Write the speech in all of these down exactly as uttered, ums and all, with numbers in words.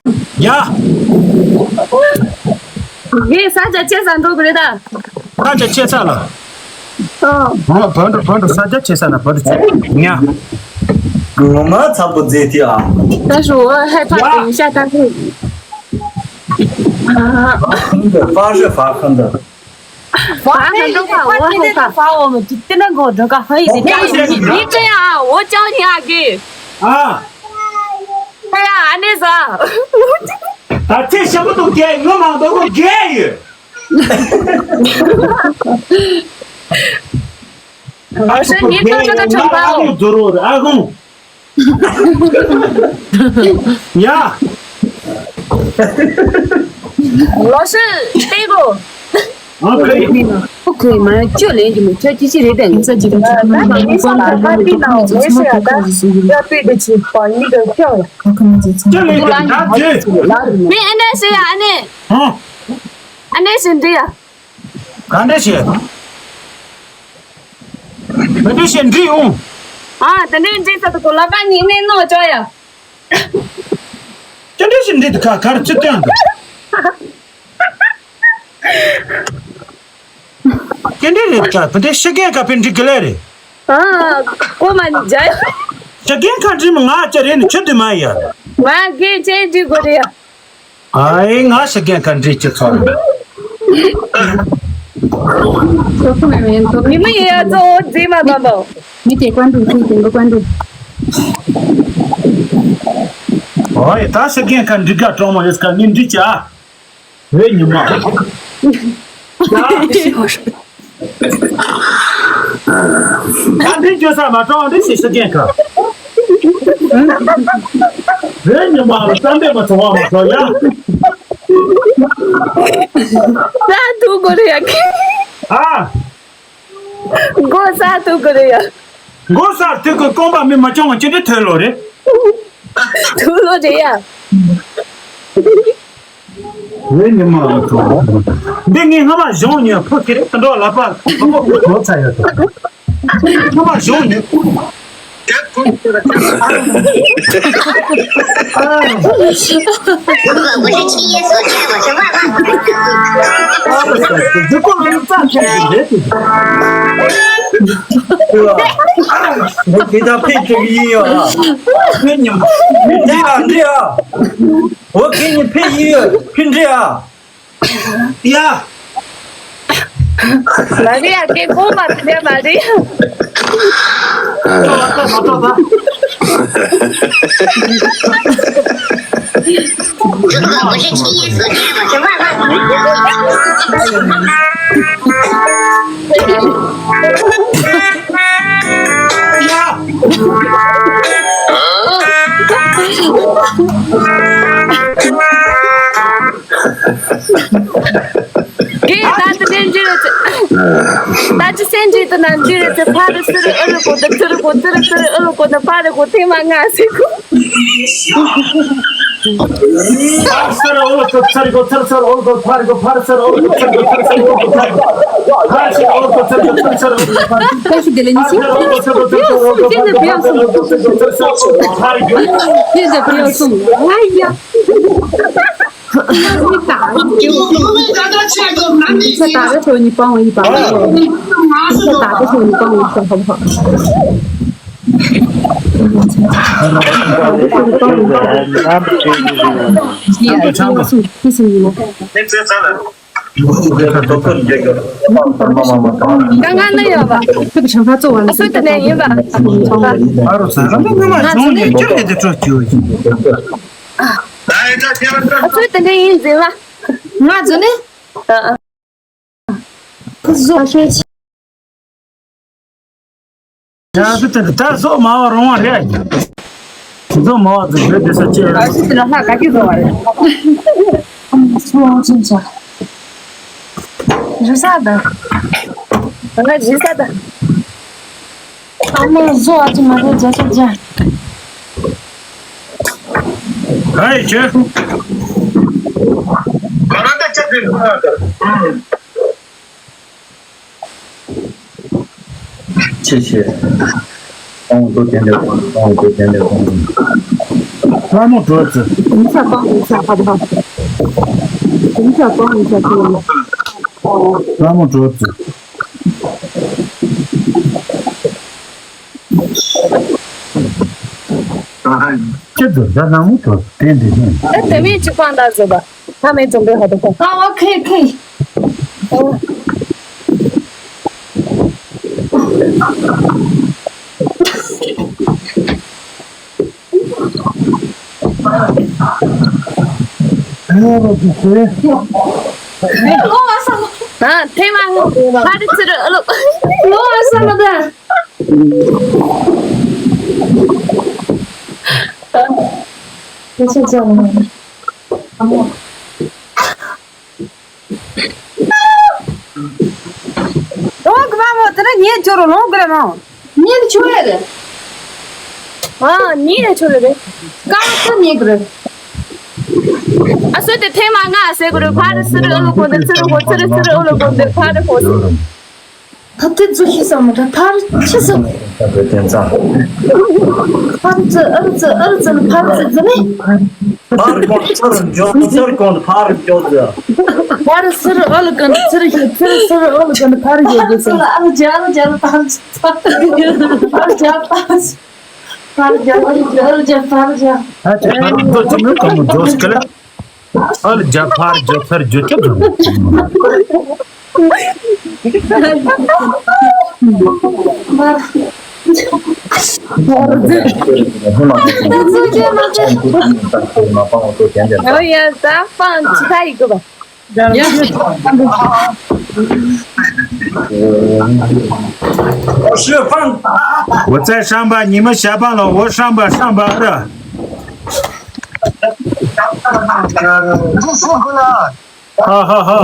ཡ། ངས་ས་ཆ་ཆེ་ས་འགྲོ་གི་རེད་ད། ས་ཆ་ཆེ་ས་ལ། ཨོ། བོད་འགྲོ་བོད་འགྲོ་ས་ཆ་ཆེ་ས་ན་བོད་འགྲོ་ཆེ་ཉ། ངོ་མ་ཚ་པོ་མཛེས་ཐི་ཨ། 但是我害怕等一下他会。 发很多话，我很怕。发我们就跟那个这个很有的家庭。你这样啊，我教你啊，给。啊。哎呀，俺那啥。他这什么都给，我忙都不给。 老师，您做这个惩罚哦。 ཡ། 老师，对不？ཨ་ཁ་ཡིན། ཨོ་ཁེ་མ་ཡ་ཅོ་ལེན་གྱི་མི་ཁྱོད་ཅི་ཞིག་རེད་དེ་ངི་ས་ཅི་རེད་ཅི་ད་ད་ངི་ས་ལ་ཁ་ཏི་ན་ངེ་ཤེས་ཡ་ད་ཡ་པེ་དེ་ཅི་པ་ཡིན་དེ་ཁྱོད་ཡ། ཅོ་ལེན་གྱི་ད་ཅི། ནི་ཨ་ནེ་ཤེས་ཡ་ཨ་ནེ། ཨ་ནེ་ཤེས་འདི་ཡ། ག་འདྲ་བྱེད། ག་འདྲ་བྱེད་འདྲི་ཡོང་། ཨ་དེ་འདྲའི་འདྲི་ས་དུ་གོ་ལ་ཀ་ཉིན་ནས་ནོ་ཅོ་ཡ། ཅི་འདྲ་བྱེད་འདྲི་དུ་ཁ་ཁར་ཚུད་སྟོན་དུ། ཅི་འདྲ་རེད་ཀ་བུ་འདྲ་ཤི་རྒན་ཀ་ཕན་འདྲི་གི་ལེ་རེད། ཨ་ཀོ་མ་ནི་ཇ་ཡ། ཤི་རྒན་ཁ་འདྲི་མི་ང་ཅི་རེད་ནི་ཆུ་དུ་མ་ཡ། མ་རྒན་ཅན་འདྲི་གོ་རེ་ཡ། ཨའི་ང་ཞིག་རྒན་ཁ་འདྲིས་ཀྱི་ཚོར། ཉི་མ་ཡི་ཡ་གཙོ་བོ་མཛེས་མ་མ་མོ། མི་དེ་ཀོན་ཏུ་ཁུལ་དེ་འགོ་ཀོན་ཏུ། ཨོའི་ད་ཞིག་རྒན་ཁ་འདྲི་དགའ་གྲོང་མོ་ཡོད་ཀ་ནི་འདྲི་ཀྱ། ཝེ་ཉི་མ། ད་འདི་བརྗོད་ས་མ་གྲོང་འདི་ཞིག་ཞིག་རྒན་ཁ། ཝེ་ཉི་མ་ལ་བསམ་པས་མ་ཚོར་བ་མ་ཚོར་ཡ། ད་འདུག་གོ་རེ་ཡ་ཁེ། ཨ། མགོ་ས་ཐུག་གི་རེད་ཡ། མགོ་སར་ཐུག་གི་རྐང་པ་མི་མ་བྱུང་བ་ཅི་འདྲ་ཐོལ་ལོ་རེད། ཐུག་ལོ་རེད་ཡ། ཝེ་ཉི་མ་ལ་ཐུག་འདི་ངས་སྔ་མ་གཞུང་ཉོས་ཕོ་ཁེ་རེད་དུ་འགྲོ་ལ་པ་ལ་པོ་ལོ་ཚ་ཡོད་དོ། སྔ་མ་གཞུང་ཉོས། འདི་ད་ཕེབས་ཐུབ་ཡིན་ཡོད་ཨ། ཕེབས་ཉམས། འདི་ཨ་འདི་ཨ། འོ་ཁྱེད་གཉིས་ཕེབས་ཡིན་ཡོད་ཕེབས་འདྲི་ཨ། ཡ། མ་རེད་ཡ། སྐད་གོ་མ་ཐུབ་ཡ་མ་རེད་ཡ། ཏོག་ཏོག་ཏོག་ཏོག་ཡ། ངས་ད་དེ་འདྲའི་འདྲི་རེད་ཚེ། ད་ཅི་སེན་འདྲི་དུ་ན་འདྲི་རེད་ཚེ། ཕ་རི་སི་རི་ཨུ་རི་གོ་དི་ཚི་རི་གོ་ཚི་རི་ཚི་རི་ཨུ་རི་གོ་ནི་ཕ་རི་གོ་ཐེངས་མ་ལྔ་ཟེར་གོ། ཕ་རི་སི་རི་ཨུ་རི་གོ་ཚི་རི་གོ་ཚི་རི་ཚི་རི་ཨུ་རི་གོ་ཕ་རི་གོ་ཕ་རི་སི་རི་ཨུ་རི་གོ་ཚི་རི་གོ་ཚི་རི་ཚི་རི་ཨུ་རི་གོ་ཕ་རི་གོ་ཕ་རི་སི་རི་ཨུ་རི་གོ་ཚི་རི་གོ་ཚི་རི་ཚི་རི་ཨུ་རི་གོ་ཕ་རི་གོ། ད་ཤི་དེ་ལས་ཉི་ཤུ། ཡོ་སུ་ཅི་འདི་བུ་ཡོ་སུ། ཅི་འདི་བུ་ཡོ་སུ། ཨ་ཡ། ད་ད་ཁྱོད་གཉིས་སྤང་བ་ཡིན་པ། ད་ད་ཁྱོད་གཉིས་སྤང་བ་ཡིན་པ། ད་ང་ན་ཡོད་པ། ཁྱོད་ཀྱི་བྱང་ཁ་གཙོ་བོ་ལ། ཨ་སུ་དེ་ནས་ཡིན་པ། ཨ་རོ་ས་ར་མ་ང་མ་བྱུང་ནས་ཁྱོད་ལས་དེ་སྤྲོ་བཅུག་ཡོད། ཨ་སུ་དེ་འདྲ་ཡིན་ཟེར་བ། ང་ཚོ་ནི། ཨ་ཨ། ཁུ་བཟོ་ཤེས་ཆེ། ཡང་སུ་དེ་ད་བཟོ་མ་བ་རོང་བ་རེད། བཟོ་མ་བ་དེ་བོད་དེ་ས་ཆེ་རེད། ཨ་སུ་དེ་ལ་ཧ་ག་གི་བཟོ་བ་རེད། སུ་བ་ཅིན་ཆ། རི་ས་ད། ང་རི་ས་ད། ཨ་མ་བཟོ་ཨ་ཅི་མ་རེད་རྒྱ་ཆ་རྒྱ། ཧའི་ཆེ། ཆེ་ཆེ། ཨོང་དོ་ཅན་དེ་ཨོང་དོ་ཅན་དེ་ཨོང་། ལྷ་མོ་གྲོགས་ཚེ། དེང་ས་པང་དེང་ས་ཧ་པ། དེང་ས་པང་དེང་ས་ཀུན། ལྷ་མོ་གྲོགས་ཚེ། ཁྱེད་ཚོ་ད་ལྷ་མོ་གྲོགས་ཚེ་དེ་འདི་ནས། ཨེ་དེ་མིན་གཅིག་པང་ད་བཟོ་པ། ད་མེད་ཙམ་པའི་ཧ་པ་ཁོ། ཨ་ཨ་ཁེ་ཁེ། ཨོ། ཨ་ཐེངས་མ་ང་ཕ་རི་ཚི་རི་ཨ་ལོ། ལོ་ཨ་ས་ལོ་ད། དེ་ཚོ་ཚོ། ལོང་གི་མ་མོ་དེ་ནས་ཉེ་ཆོ་རུ་ལོང་གི་རེད་མོ། ཉེ་ཆོ་རེད། ཨ་ཉེ་ཆོ་རེད། ཀ་ཚོ་ཉེ་གི་རེད། ཨ་སོ་དེ་ཐེངས་མ་ང་ཟེར་གི་རེད། ཕ་རི་སི་རི་ཨོ་ལོ་གོ་འདི་སི་རི་གོ་སི་རི་སི་རི་ཨོ་ལོ་གོ་འདི་ཕ་རི་གོ་སི། ད་དེ་ཚོ་ཤེས་སོང་མོ་ད་ཕར་ཆི་སོང་། ད་དེ་དེ་ཚ། ཕར་ཙི་ཨར་ཙི་ཨར་ཙི་ནི་ཕར་ཙི་ཙི་ནི། ཕར་གོང་ཚུར་འཇོག་ཚུར་གོང་ཕར་འཇོག་ཟེར། ཕར་སིར་ཨོལ་གན་ཚིར་ཤི་ཚིར་སིར་ཨོལ་གན་ཕར་འཇོག་དགོས་སོ། ཨར་ཇ་ཨར་ཇ་ཕར་ཕར་ཇ་ཕར་ཇ་ཕར་ཇ་ཨར་ཇ་ཨར་ཇ་ཕར་ཇ། ཨ་ཅེ་ཕར་འཇོག་ཅི་མོ་གང་མོ་འཇོག་སྐལ། ཨོལ་ཇ་ཕར་ཇ་ཚར་ཇ་ཅི་འཇོག་ཨོ་ཡ་ད་ཕང་ཅི་ཁ་ཡི་གོ་བ། འོ་ཚེ་ཧྲང་པ་ཉི་མ་ཞག་པང་ལ་འོ་ཧྲང་པ་ཧྲང་པ་ཨ་ར། ཧ་ཧ་ཧ།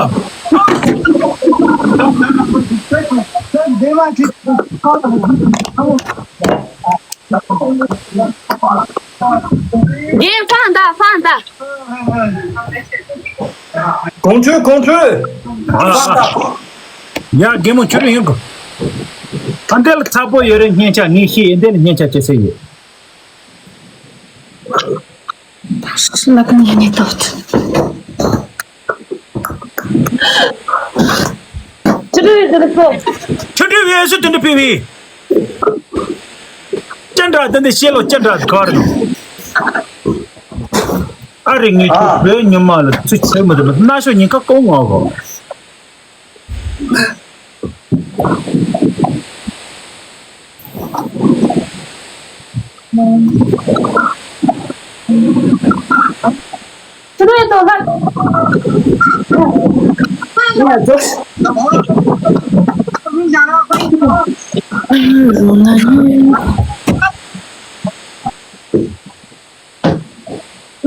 རྒན་ཕང་ད་ཕང་ད། གོང་འཕྲོས་གོང་འཕྲོས། ཡ་རྒན་མོ་ཁྱོད་རང་ཡོང་གི། ཨ་འདི་ལ་ཚ་པོ་ཡོད་རེད་སྙན་ཆ་ངས་ཤེས་ཡོད་འདི་ལ་སྙན་ཆ་ཅི་ཟེར་ཡོད། ལ་ཀ་ཉན་ནས་ཏོག་ཙམ། ཆུ་འདྲུད་དེ་འདྲ་ཕེབས། ཆུ་འདྲུད་བས་སུ་དེ་འདྲ་ཕེབས་བས། ཅི་འདྲ་དེ་འདྲ་ཤེས་ལོ་ཅི་འདྲ་ག་རེ། ཨ་རེ་ངས་ཁྱོད་བོད་ཉི་མ་ལ་ཚུ་ཆེ་མི་འདུག་ན་ཤོ་ཉིན་ཁ་ཀོང་ངོ་གོ།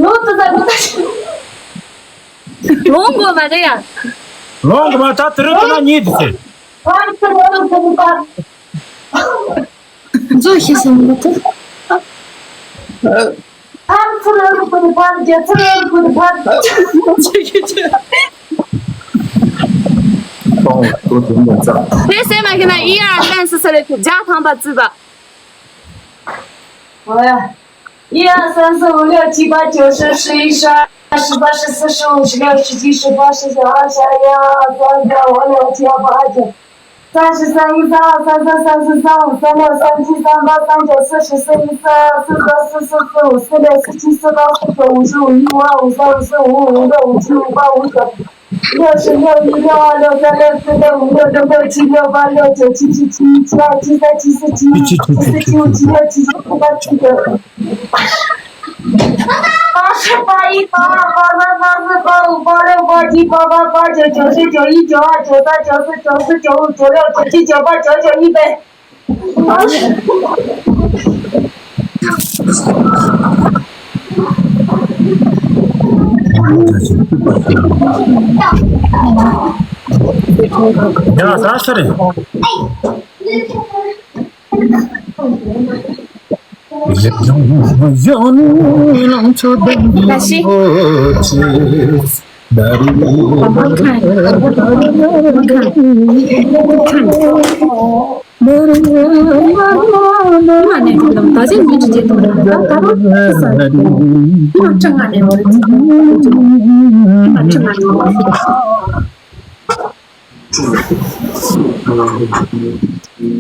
ལོ་དུ་ཟ་གོ་ད། ལོང་གོ་མ་རེད་ཡ། ལོང་གོ་མ་ད་དུ་རུ་དུ་ན་ཉིད་དུ་ཟེར། ཕར་ཚུར་ལོང་གོ་མ་ད། ཛོ་ཤི་སོང་གོ་ད། ཕར་ཚུར་ལོང་གོ་ད་ཕར་རྒྱ་ཚུར་ལོང་གོ་ད་ཕར། ཏོང་ཏོ་དུ་མ་ཙ། དེ་སེམས་མ་ཤེས་ན་ཨི་ཡ་ལན་སི་སི་རེད་དུ་ཇ་ཐང་པ་ཙི་པ། ཨོ་ཡ། 一二三四五六七八九十十一十二十八十四十五十六十七十八十九二十二一二三四五六七八八九，三十三一三二三三三四三五三六三七三八三九四十四一四二四三四四四五四六四七四八四九五十五一五二五三五四五五五六五七五八五九。 六十六一六二六三六四六五六六六七六八六九七七七七二七三七四七一七四七五七六七七七八七九。八十八一八二八三八四八五八六八七八八八九九十九一九二九三九四九四九五九六九七九八九九一百。 ཡ་ས་ས་རེད། ཡོན་ལང་ཚོ་དང་ལ་ཤི། ལྔ་ནས་འགྲོ་དང་ད་ཆ་ཉི་ཁྲི་བརྒྱད་དང་ད་ད་རུང་ས་ལྔ་ཁྲི་ལྔ་ནས་འགྲོ་རེད། ལྔ་ཁྲི་ལྔ་ནས་འགྲོ།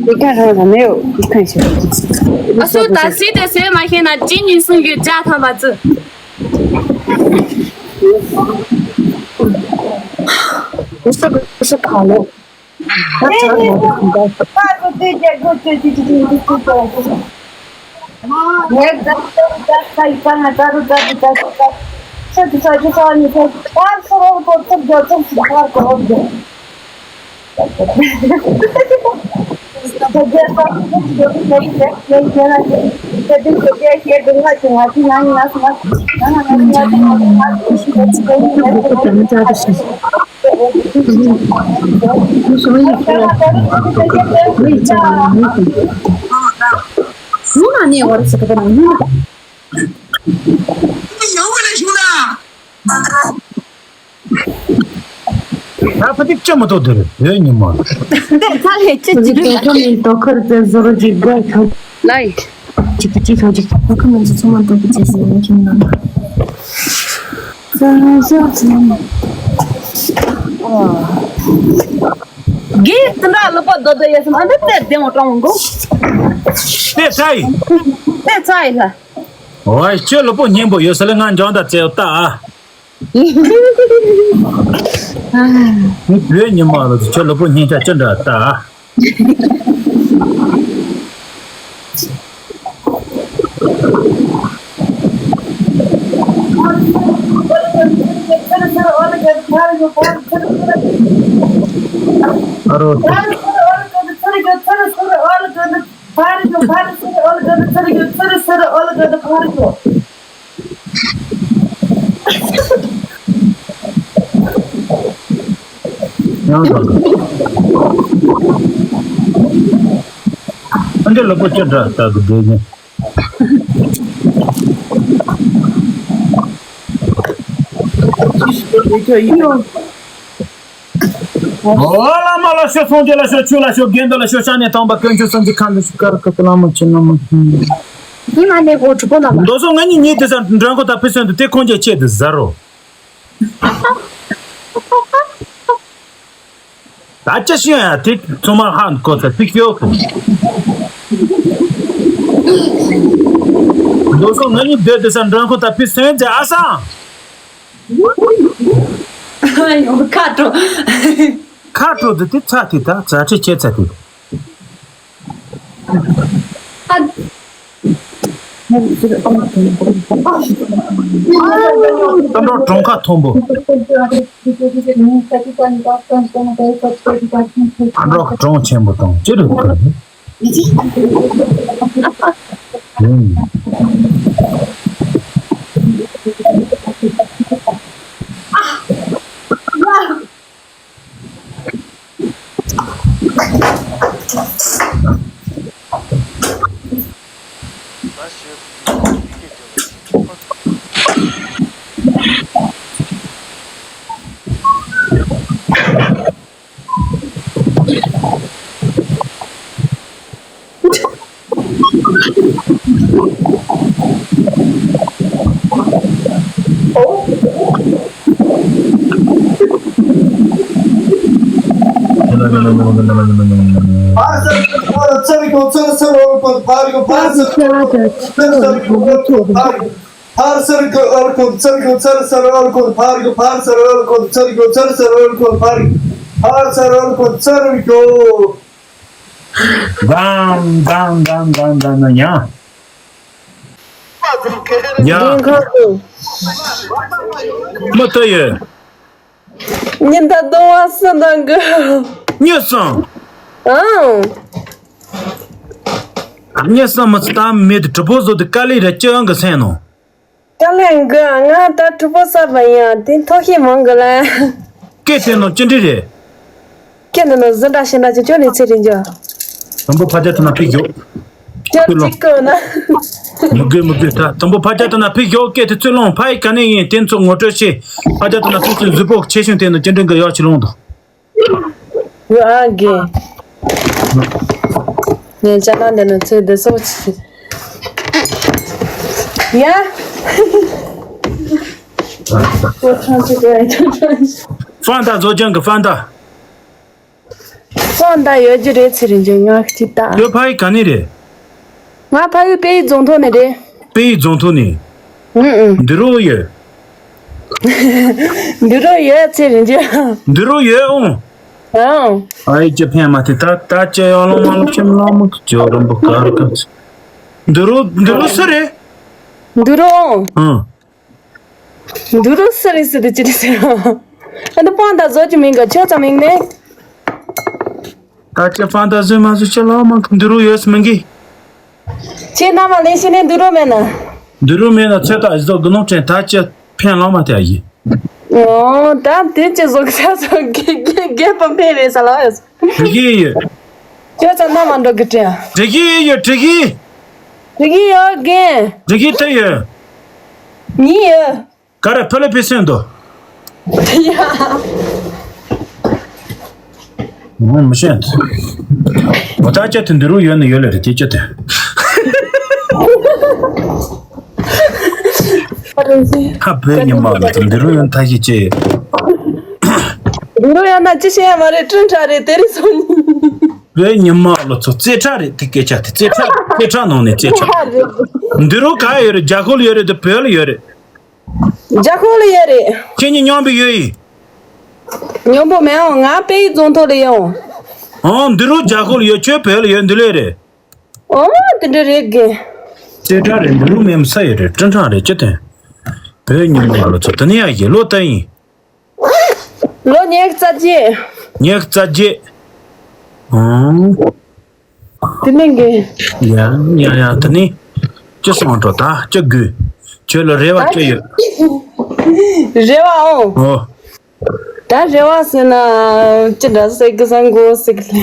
དེ་ག་རང་ལ་མེའོ་ཁན་ཞིག་ཨ་སུ་ད་སི་དེ་སེ་མ་ཤེས་ན་ཅི་ཉིན་སུང་གི་ཇ་ཐམ་པ་ཙི། ད་ཕ་ཏིག་ཅི་མ་གཏོགས་དེར་ཡོད་ཉི་མ། འདི་ཚ་ལས་ཅི་ཅི་རེད། ཁ་མིན་ཏོ་ཁར་ཙེ་ཟོ་རོ་ཅིག་དགའ་ཁ། ལའིག་ཅིག་ཅིག་ཁ་ཅིག་ཁ་མིན་ཅི་ཚོ་མ་ཏོ་ཁ་ཅིག་ཟེར་ནས་ཁྱིམ་ནང་། ཙ་ཙ་ཙ། གི་ཏི་འདྲ་ལོ་པ་རྡོ་རྡོ་ཡེ་སམ་ཨ་འདི་ཏེ་དེ་མོ་ཀྲང་གོ། ཏེ་ཚའི། ཏེ་ཚའི་ལ། ཝའི་ཁྱོད་ལོ་པོ་སྙན་པོ་ཡོད་ས་ལ་ང་འཇང་ད་ཙེ་ཡོད་ད། ངས་བོད་ཉི་མ་ལ་ཁྱོད་ལོ་པོ་སྙན་ཆ་ཅི་འདྲ་ལྟ། ཨ་རོ། ཡང་དག་ཨ་འདྲ་ལོ་པོ་ཅི་འདྲ་ལྟ་གི་འདུག་ནི། ཨོ་བླ་མ་ལ་ཤོག་སངས་རྒྱས་ལ་ཤོག་ཆོས་ལ་ཤོག་དགེ་འདུན་ལ་ཤོག་ཤ་ནས་དང་པ་དཀོན་མཆོག་སངས་རྒྱས་མཁའ་འགྲོ་ཤོག་ཀ་ར་ཀ་ཏ་བླ་མ་ཆེ་བླ་མ། ཡིན་ང་ནས་གོ་གྲུ་པོ་ལ་མ། མདོ་སོགས་ང་གཉིས་ཉིད་དེ་ས་འགྲོ་མགོ་ད་ཕི་སོན་དུ་དེ་ཁོང་ཅག་ཆེད་དུ་ཟ་རོ། ད་ཅི་ཤི་ཡང་དེ་ཚོ་མ་ཧ་གོ་ཚ་ཕི་ཤོག་མདོ་སོགས་ང་གཉིས་སྡོད་དེ་ས་འགྲོ་མགོ་ད་ཕི་སོན་ཅེ་ཨ་སང་། ཡོང་ཁ་དྲོ། ཁ་དྲོ་དེ་དེ་ཚ་དེ་ད་ཚ་ཁྲི་ཆེ་ཚ་དེ། ཨ། ད་འགྲོ་གྲོང་ཁ་མཐོན་པོ། ཨ་འགྲོ་གྲོང་ཆེན་པོ་དང་ཅི་རེད་གོ། ཕར་སར་གི་ཨོལ་ཀོན་ཕར་གི་ཕར་སར་གི་ཨོལ་ཀོན་ཕར་གི་ཕར་སར་གི་ཨོལ་ཀོན་ཚར་གི་ཚར་སར་ཨོལ་ཀོན་ཕར་གི་ཕར་སར་ཨོལ་ཀོན་ཚར་གི་ཚར་སར་ཨོལ་ཀོན་ཕར་གི་ཕར་སར་ཨོལ་ཀོན་ཚར་གི། དང་དང་དང་དང་དང་ཡང་ཡང་། མོ་ཏོ་ཡོད། ཉིན་ད་གདོང་བ་སུ་དང་གི། མྱི་སང་། ཨང་། མྱི་སང་མི་ཚེ་ད་མེད་དུ་གྲུ་པོ་བཟོ་དུ་དཀའ་ལས་ར་ཅི་ཡང་གི་སེང་ནོ། དཀའ་ལས་གི་ང་ད་གྲུ་པོ་བསགས་པ་ཡིན་དེ་ཐོག་ཤེས་མང་གི་ལ། སྐད་དེ་ནོ་ཅི་འདྲི་རེད། ཁྱེད་འདི་ནི་གཟི་འདྲ་ཞེ་འདྲ་ཅིག་ཅོ་ནི་ཚེ་རིང་ཅོ། དང་པོ་ཕ་ཅག་ཐུག་ན་ཕིག་ཞོག་ཅོ་ཅིག་གོ་ན། མི་དགོས་མི་དགོས་ད་དང་པོ་ཕ་ཅག་ཐུག་ན་ཕིག་ཞོག་སྐད་དེ་ཚུར་ལོང་ཕ་ཡི་ག་ནས་ཡིན་དེ་ཚོ་ངོ་སྤྲོད་བྱེད། ཕ་ཅག་ཐུག་ན་ཕིག་ཚུར་གཟུགས་པོ་ཆེ་ཆུང་དེ་ནི་ཅི་འདྲ་གི་ཡག་ཆེ་ལོང་དང་། ཡོ་ཨ་གེ། ངས་ཅ་ལག་འདི་ནས་ཚོས་འདི་སོགས་ཀྱི། ཡ། ཧྥང་ཏ་བཟོ་ཅན་གྱི་ཧྥང་ཏ། ཧྥང་ཏ་ཡོད་རྒྱུ་རེད་ཚེ་རིང་ཅན། ང་གཅིག་ལྟ། ཁྱོད་ཕ་ཡུལ་ག་ནས་རེད། ང་ཕ་ཡུལ་དཔལ་ཡུལ་རྫོང་ཐོག་ནས་རེད། དཔལ་ཡུལ་རྫོང་ཐོག་ནས། ཨུ་ཨུ། འདི་རུ་ཡོད། འདི་རུ་ཡོད་ཚེ་རིང་ཅན། འདི་རུ་ཡོད་ཨང་། ཨང་། ཨ་ཡེ་ཅི་ཕན་མ་ཐེ་ད་ད་ཅི་ཡང་ལོང་མ་ལོང་ཁྱིམ་ལོང་མ་ཇོ་རམ་པོ་གར་ག་འདི་རུ་འདི་རུ་སུ་རེད། འདི་རུ་ཨང་། ཨང་། འདི་རུ་སུ་རེད་སུ་དེ་ཅི་རེད་ཟེར། ཨ་འདི་ཧྥང་ཏ་བཟོ་རྒྱུ་མིན་ག་ཁྱོད་ཙམ་མིན་ནས། ད་ཁྱེད་ཧྥང་ཏ་བཟོས་མ་བཟོས་ཁྱེད་ལོང་མ་འདི་རུ་ཡོད་སུ་མིན་གི། ཁྱེད་རྣམ་པ་ལེན་ཤེས་ནས་འདི་རུ་མེད་ན། འདི་རུ་མེད་ན་ཚོད་ལྟ་བཟོ་དགུ་ནོར་དྲན་ད་ཁྱེད་ཕན་ལོང་མ་དེ་ཨ་ཡིན། ཨོ་ད་དེ་ཁྱེད་བཟོ་གི་ས་བཟོ་གི་རྒན་པ་ཕན་རེད་ས་ལ་ཡོད། དེ་གི་ཡོད། ཁྱོད་ཚང་མ་མ་འགྲོ་གི་དྲན། དེ་གི་ཡོད་དེ་གི། དེ་གི་ཡོད་རྒན། དེ་གི་དེ་ཡོད། གཉིས་ཡོད། ག་རེ་ཕ་ལེ་ཕི་སེན་དོ། ཡ། ངོ་མི་ཤེས། འོ་ད་ཅི་དེ་འདི་རུ་ཡོད་ནི་ཡོད་ལེ་རེད་དེ་ཅི་དེ། ཧ་བོད་ཉི་མ་ལ་དེ་འདི་རུ་ཡོད་ཐ་ཤི་ཅི། འདི་རུ་ཡོད་ན་ཅི་བཤད་ཡ་མ་རེད་སྤྲིན་ཁྲ་རེད་དེ་རིང་སོང་ནི། བོད་ཉི་མ་ལ་ཚོ་རྩེ་ཁྲ་རེད་དེ་སྐད་ཆ་དེ་རྩེ་ཁྲ་རྩེ་ཁྲ་ནང་ནས་རྩེ་ཁྲ། འདི་རུ་ག་ཡོད་རེད་རྒྱ་ཁོལ་ཡོད་རེད་དེ་བོད་ལ་ཡོད་རེད། རྒྱ་ཁོག་ལ་ཡོད་རེད། ཁྱེད་གཉིས་མཉམ་པོ་ཡོད་ཡིན། མཉམ་པོ་མེད་འོང་ང་དཔལ་ཡུལ་རྫོང་ཐོག་ལ་ཡོད་འོང་། ཨང་འདི་རུ་རྒྱ་ཁོག་ལ་ཡོད་ཁྱོད་བོད་ལ་ཡོད་འདི་ལས་རེད། ཨོ་དེ་འདྲ་རེད་གི། རྩེ་གྲ་རེད་འདི་རུ་མེད་མི་ས་ཡོད་རེད་སྤྲིན་ཕྲེང་རེད་ཅི་དེ། བོད་ཉི་མ་ལ་ཚོ་དེ་ནས་ཡ་ཡི་ལོ་ལྟ་ཡིན། ལོ་ཉི་ཤུ་རྩ་བརྒྱད། ཉི་ཤུ་རྩ་བརྒྱད། ཨང་། དེ་ནས་གི། ཡ་ཡ་ཡ་དེ་ནས་ཅི་སོང་འགྲོ་ད་ཅི་དགོས། ཁྱོད་ལ་རེ་བ་ཅི་ཡོད། རེ་བ་ཨོ། ཨོ། ད་རེ་བ་ཟེར་ན་ཅི་འདྲ་ཟེར་གི་བསམ་གོ་ཟེར་གི་ལེ།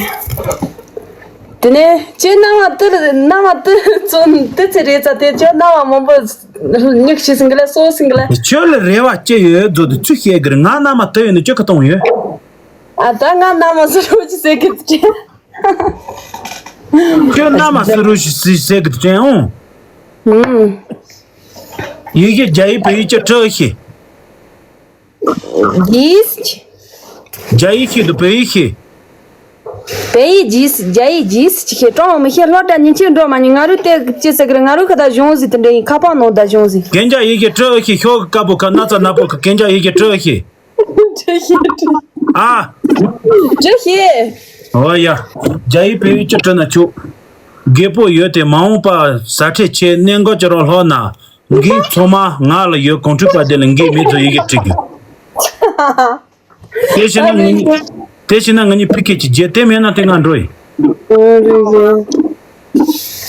དེ་ནས་ཁྱོད་རྣམ་པ་ཏི་རྣམ་པ་ཏི་ཚོ་ཏི་ཚེ་རེ་ཙ་དེ་ཁྱོད་རྣམ་པ་མང་པོ་མྱིག་ཤི་སིང་གི་ལེ་སོ་སིང་གི་ལེ། ཁྱོད་ལ་རེ་བ་ཅི་ཡོད་རྫོ་དེ་ཚུལ་བཤད་གི་རེད་ང་རྣམ་པ་ཏི་ཡོད་ནི་ཅི་ག་གཏོང་ཡོད། ཨ་ད་ང་རྣམ་པ་སུ་རུ་ཅི་ཟེར་གི་ཏི། ཁྱོད་རྣམ་པ་སུ་རུ་ཞིག་ཟེར་གི་ཏི་ཨོང་། ཡིག་གི་རྒྱ་ཡིག་བོད་ཡིག་ཅི་སྤྲོ་ཤི། ཡིས། རྒྱ་ཡིག་ཤེས་འདུག་བོད་ཡིག་ཤེས། བོད་ཡིག་རྒྱས་རྒྱ་ཡིག་རྒྱས་ཅི་ཤེས་ཀྲོང་མི་ཤེས་སློབ་གྲྭ་ཉིན་ཆེན་འགྲོ་མ་ཉིན་ང་རུ་དེ་ཅི་ཟེར་གི་རེད་ང་རུ་ཁ་ད་གཞུང་ཟིག་དེ་འདྲ་ཡིན་ཁ་པང་ནང་ད་གཞུང་ཟིག་གན་རྒྱ་ཡིག་ཤེས་སྤྲོ་ཤེས་ཤོག་དཀར་པོ་ཁ་སྣ་ཚ་ནག་པོ་ཁ་གན་རྒྱ་ཡིག་ཤེས་སྤྲོ་ཤེས། སྤྲོ་ཤེས་སྤྲོ། ཨ། སྤྲོ་ཤེས། ཨོ་ཡ། རྒྱ་ཡིག་བོད་ཡིག་ཅི་སྤྲོ་ན་ཆོག་རྒད་པོ་ཡོད་དེ་མ་འོངས་པ་ཟ་ཁྲེ་ཆེ་གནས་མགོ་ཅི་རོ་ལྷོ་ན། འགའི་ཚོ་མ་ང་ལ་ཡོད་གོང་ཁྲུས་པ་དེ་ལ་འགའི་མི་ཚོ་ཡི་གེ་བྲིས་དགོས། དེ་བྱས་ན་ང་གཉིས་དེ་བྱས་ན་ང་གཉིས་ཕི་ཀེ་ཅིག་རྒྱལ་དེ་མེད་ན་དེ་ང་འགྲོ་ཡིན།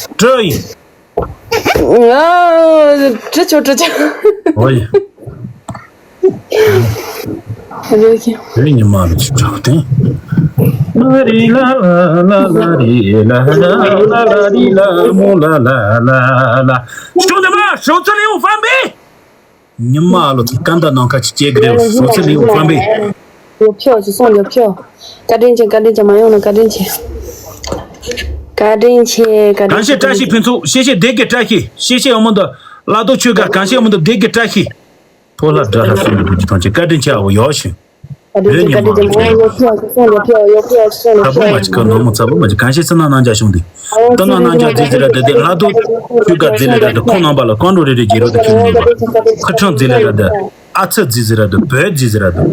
སྤྲོ་ཡིན། ང་དྲི་ཆོག་དྲི་ཆོག་ཨོ་ཡ། རེད་ཀྱི། རེད་ཉི་མ་རུ་ཆུ་དྲག་སྟེ། ལ་རི་ལ་ལ་ལ་རི་ལ་ལ་ལ་རི་ལ་མོ་ལ་ལ་ལ་ལ། ཤོག་དེ་མ་ཤོག་ཚ་ལེའུ་ཧྥང་པེ། ཉི་མ་ལོ་ཚོ་སྐད་མདའ་ནང་ཁ་ཅིག་སྐྱེ་གི་རེད་ཤོག་ཚ་ལེའུ་ཧྥང་པེ། ཡོ་ཕྱོགས་ཅིག་སོང་ཡོ་ཕྱོགས། བཀའ་དྲིན་ཆེ་བཀའ་དྲིན་ཆེ་མ་ཡོང་ན་བཀའ་དྲིན་ཆེ། བཀའ་དྲིན་ཆེ་བཀའ་དྲིན་ཆེ། གང་ཤེས་བཀྲ་ཤིས་ཕུན་ཚོགས་ཤེས་ཤེས་སྡེ་དགེ་བཀྲ་ཤིས་ཤེས་ཤེས་ཡོང་མོ་འདི་བླ་རྡོ་ཆོས་དགའ་གང་ཤེས་ཡོང་མོ་འདི་སྡེ་དགེ་བཀྲ་ཤིས། ཕོ་ལྷ་དགྲ་ལྷ་སོགས་ཀྱི་ཐམས་ཅད་བཀའ་དྲིན་ཆེ་ཨ་བོ་ཡོག་ཤིང་། བཀའ་དྲིན་ཆེ་བཀའ་དྲིན་ཆེ་མ་ཡོང་ཡོ་ཕྱོགས་ཅིག་སོང་ཡོ་ཕྱོགས་ཡོ་ཕྱོགས་ཅིག་སོང་ཡོ་ཚ་པོ་མ་ཕྱོགས་ཅིག་ཡོ་གང་ཤེས་ཚ་ནང་ནང་འཇའ་ཤོང་འདི། ཏི་ནང་ནང་འཇའ་རྫི་ཟི་ར་འདི་དེ་ལྷ་རྡོ་ཆོས་དགའ་རྫི་ལི་ར་འདི་ཁོང་རྣམ་པ་ལ་བཀའ་འགྲོ་རེ་རེ་རྒྱལ་རོགས་འདི་ཁྱོད་ནི་ཁ་ཁྲང་རྫི་ལི་ར་འདི། ཨ་ཚ་རྫི་ཟི་ར་འདི་བོད་རྫི་ཟི་ར་འདི།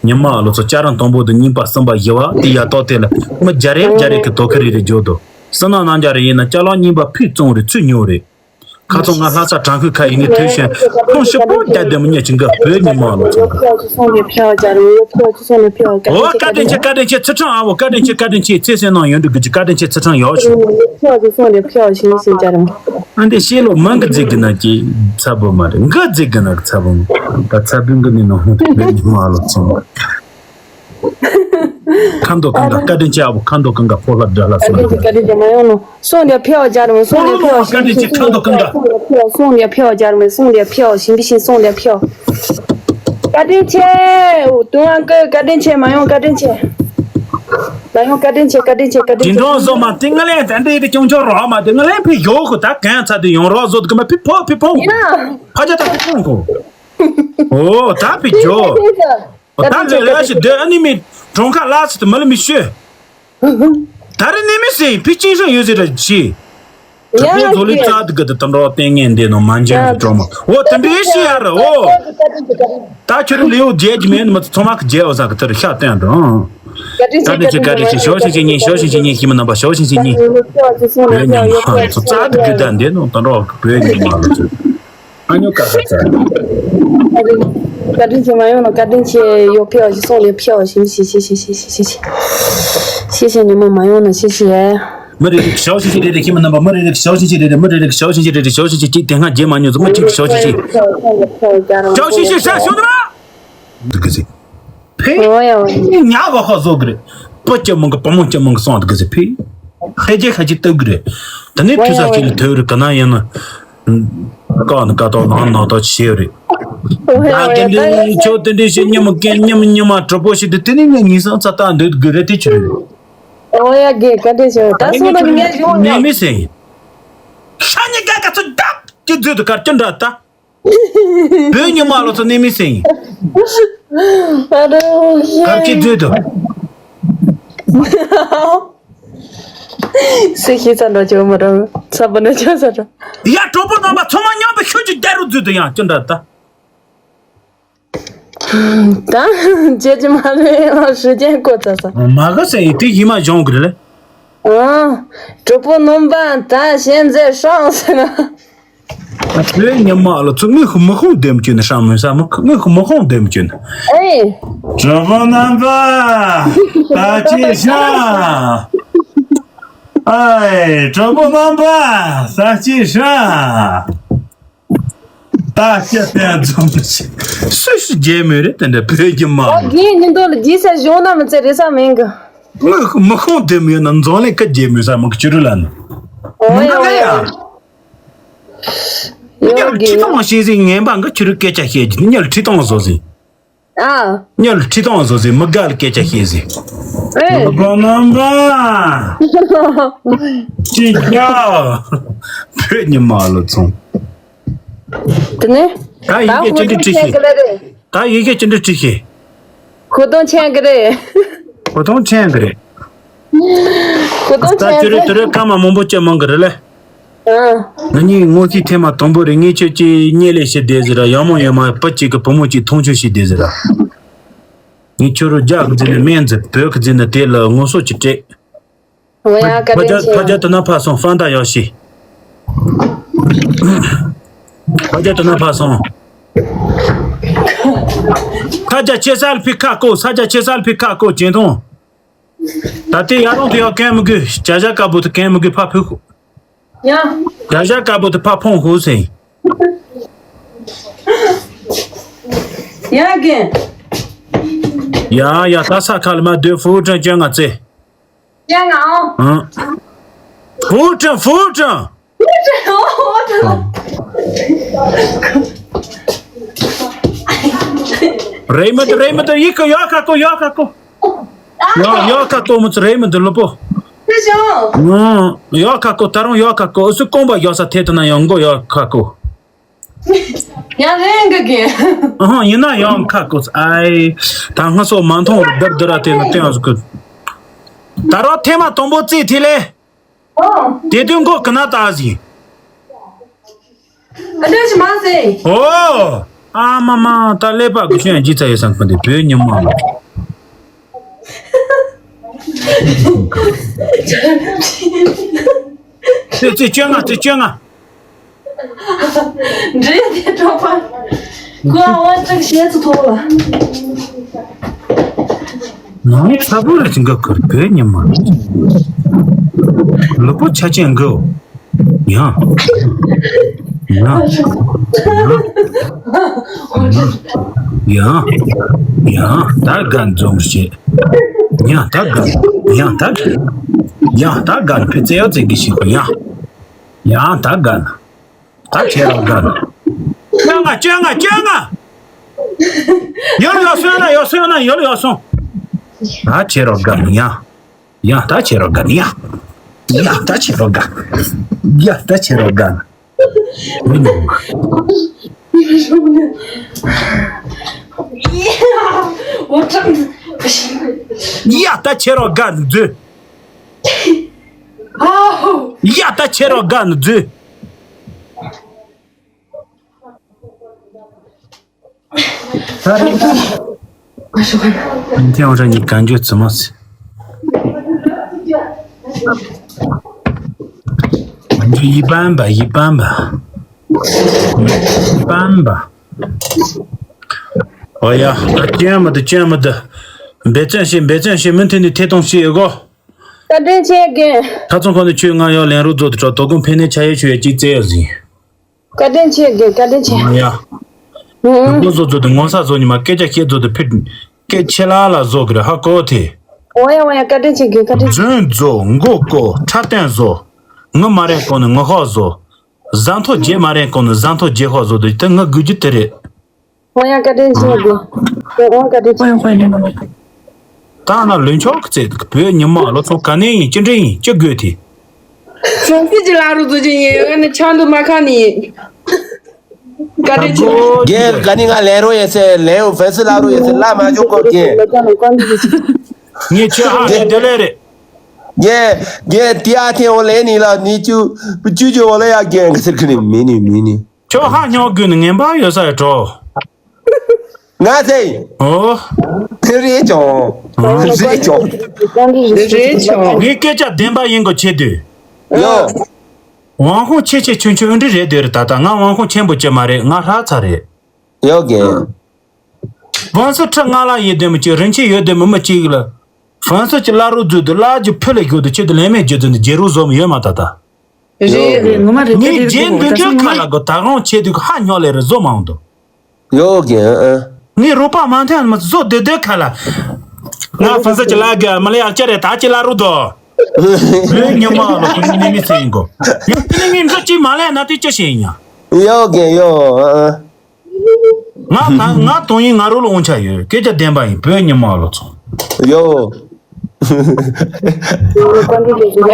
ཉི་མ་ལོ་ཚོ་ལྕགས་རམ་དང་པོ་དང་གཉིས་པ་གསུམ་པ་བཞི་བ་དེ་ཡ་ཏོག་དེ་ལ་མི་བརྒྱ་རེ་བརྒྱ་རེ་གི་དོ་ཁ་རེ་རེ་འཇོག་དོ། སི་ནང་ནང་འཇའ་རེ་ཡིན་ན་ཅ་ལག་གཉིས་པ་ཕུད་བཙོང་རེ་ཚུད་ཉོ་རེ། ཁ་ཚོ་ང་ལྷ་ས་དྲང་ཁུལ་ཁ་ཡིན་ནི་ཐོས་ཤིང་ཁོང་ཞིབ་པོ་རྒྱ་དེ་མི་ཉེ་ཅིང་གི་བོད་ཉི་མ་ལོ་ཚོ། ཨོ་བཀའ་དྲིན་ཆེ་བཀའ་དྲིན་ཆེ་ཚུལ་ཁྲིམས་ཨ་བོ་བཀའ་དྲིན་ཆེ་བཀའ་དྲིན་ཆེ་ཚེ་སྲིང་ནང་ཡོང་འདུག་གི་བཀའ་དྲིན་ཆེ་ཚུལ་ཁྲིམས་ཡོག་ཤིང་། ཨ་འདི་ཤེས་ལོ་མང་གི་རྫི་གི་ན་ཀྱི་ཚ་བོ་མ་རེད་འགི་རྫི་གི་ན་གི་ཚ་བོ་མ་ད་ཚ་བོ་འགི་ནི་ནོ་བོད་ཉི་མ་ལོ་ཚོ། ཁ་མདོ་གང་ག་བཀའ་དྲིན་ཆེ་ཨ་བོ་ཁ་མདོ་གང་ག་ཕོ་ལྷ་དགྲ་ལྷ་སོང་། བཀའ་དྲིན་ཆེ་བཀའ་དྲིན་ཆེ་མ་ཡོང་ནོ། སོང་ལེ་ཕེའོ་ཇར་མོ་སོང་ལེ་ཕེའོ་བཀའ་དྲིན་ཆེ་ཁ་མདོ་གང་ག་སོང་ལེ་ཕེའོ་ཇར་མོ་སོང་ལེ་ཕེའོ་ཞིམ་པི་ཤིན་སོང་ལེ་ཕེའོ། བཀའ་དྲིན་ཆེ། ཨོ་དུང་ཨང་ཀི་བཀའ་དྲིན་ཆེ་མ་ཡོང་བཀའ་དྲིན་ཆེ། ལ་ཡང་བཀའ་དྲིན་ཆེ། བཀའ་དྲིན་ཆེ། བཀའ་དྲིན་ཆེ། དེ་འདྲ་བཟོ་མ་དེ་ང་ལས་ད་འདྲ་དེ་ཅུང་ཅུང་རོགས་མ་དེ་ང་ལས་ཕི་ཡོག་གི་ད་གན་ཚ་དེ་ཡོང་རོགས་བཟོ་དེ་གི་མ་ཕི་ཕོ་ཕི་ཕོ། ཡིན་ན། ཕ་ཅག་ད་ཕི་ཕོ་གོ། ཨོ་ད་ཕི་ཇོ། ད་ལས་ལས་ཞིག་དེ་ཨ་ནི་མི་གྲོང་ཁ་ལ་སི་དེ་མ་ལ་མི་ཤོད། ད་རེ་ནི་མི་སེ་ཕི་ཅིང་ཧྲང་ཡོད་ཟེར་ར་ཅི། གྲུབ་པའི་མཛོ་ལི་རྩ་དེ་གི་དེ་དམ་རོགས་བསྟན་ངན་འདི་ནོ་མ་འཇལ་གི་སྒྲོལ་མ། འོ་དེ་འདྲའི་ཤི་ཡ་ར་འོ། ད་ཁྱོད་རི་ལེའུ་རྒྱལ་གྱི་མེད་ནི་མ་ཚོ་མ་གི་རྒྱལ་བ་ས་གི་དེ་རི་ཤ་བསྟན་ར། ད་དེ་ཆི་ག་རེ་ཆི་ཞོ་ཤི་ཆི་ཉི་ཞོ་ཤི་ཆི་ཉི་ཤི་མི་རྣམ་པ་ཞོ་ཤི་ཆི་ཉི། བོད་ཉི་མ་ཚོ་རྩ་དེ་གི་ད་འདི་ནོ་དམ་རོགས་བོད་ཉི་མ་ལ་ཚོ། ཨ་ཉོ་ཀ་ས་ཚ། བཀའ་དྲིན་ཆེ། མ་ཡོང་ན་བཀའ་དྲིན་ཆེ། ཡོ་ཕེ་བ་ཞིག་སོང་ལེ་ཕེ་བ་ཞིག་ཤི་ཤི་ཤི་ཤི་ཤི་ཤི་ཤི་ཤི་ཉི་མ་མ་ཡོང་ན་ཤི་ཤི་ཡ། མི་རེ་རེ་ཞའོ་ཤི་ཤི་རེ་རེ་ཁྱིམ་རྣམ་པ་མི་རེ་རེ་ཞའོ་ཤི་ཤི་རེ་རེ་མི་རེ་རེ་ཞའོ་ཤི་ཤི་རེ་རེ་ཞའོ་ཤི་ཤི་གཅིག་དེ་སྔ་རྗེས་མ་ཉོ་ཚོ་མི་གཅིག་ཞའོ་ཤི་ཤི། ཞའོ་ཤི་ཤི་ཧྲ་ཞོ་ནི་མ། འདི་གི་ཟིག་ཕེ། ཨོ་ཡ་ཨོ་ཡ། ཉག་ག་ཁ་བཟོ་གི་རེད། པོ་ཅི་མང་གི་པོ་མོ་ཅི་མང་གི་སོང་འདི་གི་ཟིག་ཕེ། ཧེ་ཅེ་ཁ་ཅིག་བཏབ་གི་རེད། ད་ནི་ཐུ་ས་ཅིག་ལ་ཐོས་རེད་ག་ན་ཡིན་ན། ཀ་ནི་ཀ་ཏོག་ནང་ནང་ཏོག་ཅི་བྱེད་རེད། ཨོ་ཡ་ད་ཨོ་ཡ། དེ་འདྲའི་ཆོ་དེ་འདྲའི་ཞིག་ཉི་མ་ཀན་ཉི་མ་ཉི་མ་གྲོགས་པོ་ཞིག་དེ་དེ་ནི་ངས་ཉིན་སང་ཚ་ཏག་འདོད་གི་རེད་དེ་ཆི་རེད། ཨོ་ཡ་གི་ག་འདྲ་ཞིག་ད་ད་ནི་སོང་ན་ངས་ངས་ཡོང་ནས་ཡ། མི་སེ་ཡིན། ཤ་ཉེ་ག་ག་ཚོད་བརྡབ་ཀྱི་མཛོད་དུ་གར་ཅི་འདྲ་ད། བོད་ཉི་མ་ལོ་ཚོ་ནི་མི་སེ་ཡིན། ཨ་རོ་ཤ། གར་ཅི་མཛོད་དུ། སེ་ཤི་ཚ་འདྲ་ཅོ་མ་རང་ཚ་པ་འདྲ་ཅོ་ཚ་འདྲ། ཡ་གྲོགས་པོ་རྣམ་པ་ཚང་མ་མཉམ་པོ་ཤོད་ཀྱི་རྒྱལ་རུ་འཛུལ་དུ་ཡང་ཅི་འདྲ་ད། ད་བྱེད་ཀྱི་མ་རེད་ཨ་ཧྲི་ཅན་ཀོ་ཚ་ས། མ་ག་སེ་ཡི་དེ་ཡི་མ་སྦྱོང་གི་རེད། ཨ། གྲོགས་པོ་རྣམ་པ་ད་ཞན་མཛད་ཧྲང་ཟེར་ན། ཨ་བོད་ཉི་མ་ལ་ཚུ་དངུལ་ཁུ་མི་ཁོང་འདེམས་ཀྱི་ནི་ཧྲང་མོན་ས་མི་དངུལ་ཁུ་མི་ཁོང་འདེམས་ཀྱི་ནི། ཨེ། གྲོགས་པོ་རྣམ་པ། ད་ཅི་ཧྲང་། ཨེ་གྲོགས་པོ་རྣམ་པ། ད་ཅི་ཧྲང་། ད་སྐྱ་བསྟན་རྫོང་སུ་ཞིག་རྒྱལ་མོ་རེད་དེ་འདྲ་བོད་ཀྱི་མ། ཨོ་རྒན་ནི་འདོ་ལ་རྒྱལ་ས་གཞུང་ན་མི་ཚེ་རེ་ས་མིན་གི། ངོ་མི་ཁོང་དེ་མོ་ཡོད་ན་འཛོང་ལེན་ཀ་རྒྱལ་མོ་ས་མི་གི་ཅི་རུ་ལ་ནི། ཨོ་མི་ཡ་འདྲ་ཨོ་ཡ། ཡ། ཡོ་ཉལ་རྒན་ཁྲི་ཡ། སྟོང་ཤེས་ཟིན་ངན་པ་འགའ་ཅི་རུ་སྐད་ཆ་བཤད་ཀྱི་ཉལ་ཁྲི་སྟོང་བཟོ་ཟིན། ཨ། ཉལ་ཁྲི་སྟོང་བཟོ་ཟིན་མི་དགའ་ལ་སྐད་ཆ་བཤད་ཟིན། ཨེ། ལོ་གོ་རྣམ་པ། ཅི་ཡ། བོད་ཉི་མ་ལོ་ཚོང་། དེ་ནས་ད་ཡི་གེ་ཅི་འདྲ་བྲིས་ཤེས། ད་ཡི་གེ་ཅི་འདྲ་བྲིས་ཤེས། ཧུ་དོང་ཆེན་གི་རེད། ཧུ་དོང་ཆེན་གི་རེད། ཧུ་དོང་ད་ཆེན་ཅི་རེད་གི་དེ་རེད་སྐར་མ་མང་པོ་ཅི་མང་གི་རེད་ལེ། ཨ། ང་གཉིས་ངོ་ཤེས་ཐེངས་མ་དང་པོ་རེད། ངས་ཁྱོད་ཀྱི་བརྙས་ལས་ཤི་བསྡད་ཟེར་ར། ཡག་མོ་ཡོད་མ། བུ་གཅིག་གི་བུ་མོ་གཅིག་མཐོང་ཆུང་ཤི་བསྡད་ཟེར་ར། ངས་ཁྱོད་རུ་རྒྱག་གི་འཛིན་ནས་སྨན་འཛིན་བོད་གི་འཛིན་ནས་དེ་ལ་ངོ་སོ་ཅི་སྤྲད། ཨོ་ཡ་བཀའ་ཕ་རྒྱ་དྲིན་ཆེ། ཕ་རྒྱ་དུ་ན་ཕ་སོང་ཧྥང་ད་ཡག་ཤི། ཕ་རྒྱ་དུ་ན་ཕ་སོང་། ཁ་རྒྱ་ཆེ་སལ་ཕི་ཁ་ཀོ། ས་རྒྱ་ཆེ་སལ་ཕི་ཁ་ཀོ་ཅན་ཐོང་། ད་ལྟའི་ཡར་ལོང་དུ་ཡག་གན་མི་དགོས། བྱ་བྱ་དཀར་པོ་དུ་གན་མི་དགོས་ཕ་ཕུ། ཡ། བྱ་བྱ་དཀར་པོ་དུ་ཕ་ཕོང་ཧུ་སེ། ཡ་གན། ཡ་ཡ་ད་ས་ཁ་ལ་མ་སྡོད། ཧྥུ་ཀྲང་ཅན་ང་ཙེ། ཅན་ང་ཨང་། ཧྥུ་ཀྲང་ཧྥུ་ཀྲང་། རེ་མི་འདུག་རེ་མི་འདུག་ཡིག་གི་ཡག་ཁ་ཀོ་ཡག་ཁ་ཀོ། ཡག་ཡག་ཁ་ཀོ་མི་ཚོ་རེ་མི་འདུག་ལོ་པོ། ཡག་ཁ་ཀོ་ད་རུང་ཡག་ཁ་ཀོ་ཨུ་སུ་རྐང་པ་རྒྱག་ས་ཐད་དུ་ན་ཡང་མགོ་ཡག་ཁ་ཀོ། ཡང་རེ་འགའ་གི། ཨ་ཧང་ཡིན་ན་ཡང་ཁ་ཀོ་ཨའི། ད་སྔ་སོ་མ་མཐོང་རུ་རྡབ་རྡུ་ར་དེ་ན་སྟེང་ཟུག་གི། ད་རུང་ཐེངས་མ་དང་པོ་རྩིས་དེ་ལས། ཨོ། དེ་དུས་མགོ་ཀི་ན་ལྟ་ཟིན། ཨ་འདྲ་ཞིག་མ་ཟེར། ཨོ། ཨ་མ་མ་ད་ཀླད་པ་གི་ཤོན་ཡང་ཅི་ཚ་ཡོད་སང་ཁོ་འདི་བོད་ཉི་མ་ལ། ཙི་ཙི་བཅོ་ལྔ་ཙི་བཅོ་ལྔ། འདྲེ་དེ་གྲོགས་པ། ཁོ་ཨ་བ་ཅག་ཤེས་ཚུ་ཐོག་ལ། ནང་ཚ་པོ་ར་ཅིང་ག་ཁུར་བོད་ཉི་མ། ལུ་པོ་ཆ་ཅན་གོ། ཡང་། ཡང་། ཡང་། ཡང་། ད་ག་འཛོམས་བྱེད། ཡང་ད་ག་ཡང་ད་ག་ཡང་ད་ག་ཕི་ཙེ་ཡོ་ཙེ་གི་ཞིག་ཡང་། ཡང་ད་ག་ད་ཁྱེད་རང་དགའ་ན། སྐྱོ་ང་སྐྱོ་ང་སྐྱོ་ང་། ཡོལ་ཡོལ་སོང་ན་ཡོལ་སོང་ན་ཡོལ་ཡོལ་སོང་། ད་ཁྱེད་རང་དགའ་ནི་ཡ། ཡ་ད་ཁྱེད་རང་དགའ་ནི་ཡ། ཡ་ད་ཁྱེད་རང་དགའ། ཡ་ད་ཁྱེད་རང་དགའ། ཡ་ད་ཁྱེད་རང་དགའ་འདུག། ཡ་ད་ཁྱེད་རང་དགའ་འདུག། ད་རེད། ཐེངས་རང་ཉིད་གང་འགྱོད་ཙི་མོ་ཟེར། ཡི་པན་པ་ཡི་པན་པ། ཡི་པན་པ། ཨོ་ཡ། ད་ཅན་མི་འདུག་ཅན་མི་འདུག་འབད་བརྩོན་བྱེད་འབད་བརྩོན་བྱེད། མུ་མཐུད་ནས་ཐད་གཏོང་བྱེད་ཡོད་གོ། བཀའ་དྲིན་ཆེ་རྒན། ཁ་ཚོན་ཁོ་ནས་ཁྱོད་ང་ཡང་ལན་རོགས་མཛོད་དུ་གྲོགས་དོ་དགོང་ཕན་ནས་ཆ་ཡོད་ཆོས་ཡོད་ཅིག་བཙལ་ཡོད་ཟིན། བཀའ་དྲིན་ཆེ་རྒན། བཀའ་དྲིན་ཆེ། ཡ། ཡོང་སྒོ་བཟོ་བཟོ་དུ་ངོ་ས་བཟོ་ཉི་མ་སྐད་ཆ་བཤད་བཟོ་དུ་ཕིར། སྐད་ཆེ་ལ་ལ་བཟོ་གི་རེད་ཧ་གོ་ཐེ། འོ་ཡ་འོ་ཡ། བཀའ་དྲིན་ཆེ་རྒན། བཀའ་དྲིན་ཆེ། རྫུན་བཟོ་མགོ་བསྐོ་འཁྲབ་སྟོན་བཟོ། ངུ་མ་རན་གོང་ནས་ངུ་ཧོ་བཟོ། ཟ་འཐོར་རྒྱས་མ་རན་གོང་ནས་ཟ་འཐོར་རྒྱས་ཧོ་བཟོ་དུ་དེ་ངུ་དགོས་རྒྱུ་དེ་རེད། འོ་ཡ་བཀའ་དྲིན་ཆེ་རྒན། འོ་བཀའ་དྲིན་ཆེ། ད་ན་ལོན་ཆོག་གི་ཚེ་བོད་ཉི་མ་ལོ་ཚོ་ག་ནས་ཡིན་ཅི་འདྲ་ཡིན་ཅི་དགོས་ཐེ། ཆུང་སྲིད་ཀྱི་ལ་རུ་འཛུལ་གྱི་ཡིན། ཨ་ནི་ཆང་དུ་མ་ཁ་ནི་ཡིན། བཀའ་དྲིན་ཆེ། རྒན་ག་ནི་ང་ལན་རོ་ཡེ་སེ་ལན་འོ་ཧྥན་སི་ལ་རུ་ཡེ་སེ་ལ་མ་འཇོག་གོ་རྒན། ངས་ཁྱོད་ཧ་ཧ་དེ་ལས་རེད། རྒན་རྒན་ཏི་ཨ་ཐེ་འོ་ལེ་ནི་ལ་ནི་ཅུ་ཅུ་ཅུ་འོ་ལེ་ཡ་རྒན་ག་ཟེར་གི་ནི་མི་ནི་མི་ནི། ཁྱོད་ཧ་སྙོག་དགོས་ནི་ངན་པ་ཡོད་ས་ཡ་གྲོ། ང་ཚེ། ཨོ། དེ་རེད་ཅོང་། དེ་རེད་ཅོང་། དེ་རེད་ཅོང་། ངའི་སྐད་ཆ་བདེན་པ་ཡིན་དགོས་ཆེད་དུ། ཡོ། ཝང་ཧུང་ཆེ་ཆེ་ཆུང་ཆུང་འདི་རེད་དེ་རེད། ད་ལྟ་ང་ཝང་ཧུང་ཆེན་པོ་ཅི་མ་རེད། ང་ཧྲ་ཚ་རེད། ཡོ་གེ། ཝང་སུ་ཁྲི་ང་ལ་ཡེ་དེ་མི་གཅིག་རིན་ཆེན་ཡོད་དེ་མི་མི་གཅིག་ལ། ཧྥན་སི་ཅི་བླ་རུ་རྫུས་དུ་བླ་རྒྱུ་ཕུ་ལས་རྒྱུ་དུ་ཆེད་དུ་ལན་མེད་རྒྱུ་དུ་འདི་རྒྱལ་རུ་བཟོ་མི་ཡོད་མ་ད་ད། རེད་རེད། ངོ་མ་རེད། ངས་རྗེས་འདི་འདྲའི་ཁ་ལ་གོ་ད་རང་ཆེད་དུ་ཧ་ཉོ་ལེ་རེ་བཟོ་མང་འདུག་ཡོ་གེ་ཨ། ངས་རོགས་པ་མ་འཐེན་མ་བཟོ་བདེ་བདེ་ཁ་ལ། ང་ཧྥན་སི་ཅི་ལ་ག་མ་ལ་ཡག་ཅི་རེད་ད་ཅི་ལ་རུ་དོ། བོད་ཉི་མ་ལ་ཁོ་ནི་མི་ཚེ་ཡིན་གོ། ཡང་དེ་ནི་ངས་འགྲོ་ཅི་མ་ལས་ན་དེ་ཅི་ཞིག་ཡིན་ཡ། ཡོ་གེ་ཡོ་ཨ། ང་ད་ང་དོན་ཡིན་ང་རོ་ལ་འོང་ཆ་ཡོད་སྐད་ཆ་བདེན་པ་ཡིན་བོད་ཉི་མ་ལ་ཚོ། ཡོ།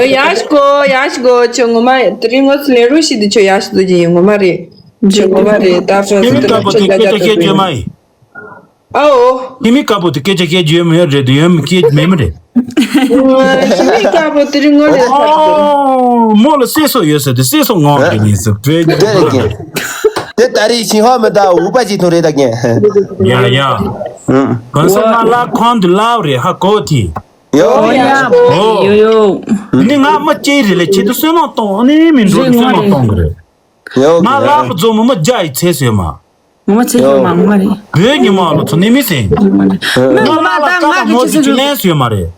ཡ་ཤི་གོ་ཡ་ཤི་གོ་ཁྱོད་ངོ་མ་དེ་རིང་ངོ་ཚུ་ལེ་རུ་ཤི་དུ་ཁྱོད་ཡ་ཤི་དུ་ཅི་ཡིན་ངོ་མ་རེད། ཁྱོད་ངོ་མ་རེད་ད་ཧྥན་སི་དེ་ཁྱོད་ཀ་ཀོ་དེ་སྐད་ཆ་བཤད་རྒྱུ་མ་ཡིན། ཨའོ། ཁྱི་མི་དཀར་པོ་དེ་སྐད་ཆ་བཤད་རྒྱུ་ཡོད་མེད་རེད་དེ་ཡོད་མི་སྐད་མེད་མི་རེད། ཁྱི་མི་དཀར་པོ་དེ་རིང་ངོ་ལས་ས་རེད། ཨོ། མོ་ལ་སེ་སོ་ཡོད་ཟེར་དེ་སེ་སོ་ངོ་གི་ཡིན་ཟེར་བོད་དེ་རེད་ཀྱི། དེ་ད་རེས་ཞིང་ཧོ་མི་ད་འུ་པ་ཅིག་ཐོན་རེད་ད་ཀྱེ། ཡ་ཡ། གང་ས་ང་ལ་ཁོང་དུ་ལབ་རེད་ཧ་གོ་དེ། ཡོ། ཨོ་ཡ། ཨོ། ཡོ་ཡོ། ནི་ང་མི་གཅིག་རེད་ལས་ཁྱེད་དུ་བསོད་ནམས་གཏོང་ཨ་ནི་མི་འགྲོ་བསོད་ནམས་གཏོང་གི་རེད། ཡོ། ང་ལ་མི་རྫོང་མི་མི་རྒྱ་ཡི་ཚེ་ཟེར་མ། ངོ་མ་ཚེ་ཡོད་མ་ངོ་མ་རེད། བོད་ཉི་མ་ལོ་ཚོ་ནི་མི་ཟེར། མི་ངོ་མ་ད་ང་གི་ཅི་ཟེར་རྒྱུ་ལན་སུ་ཡོད་མ་རེད།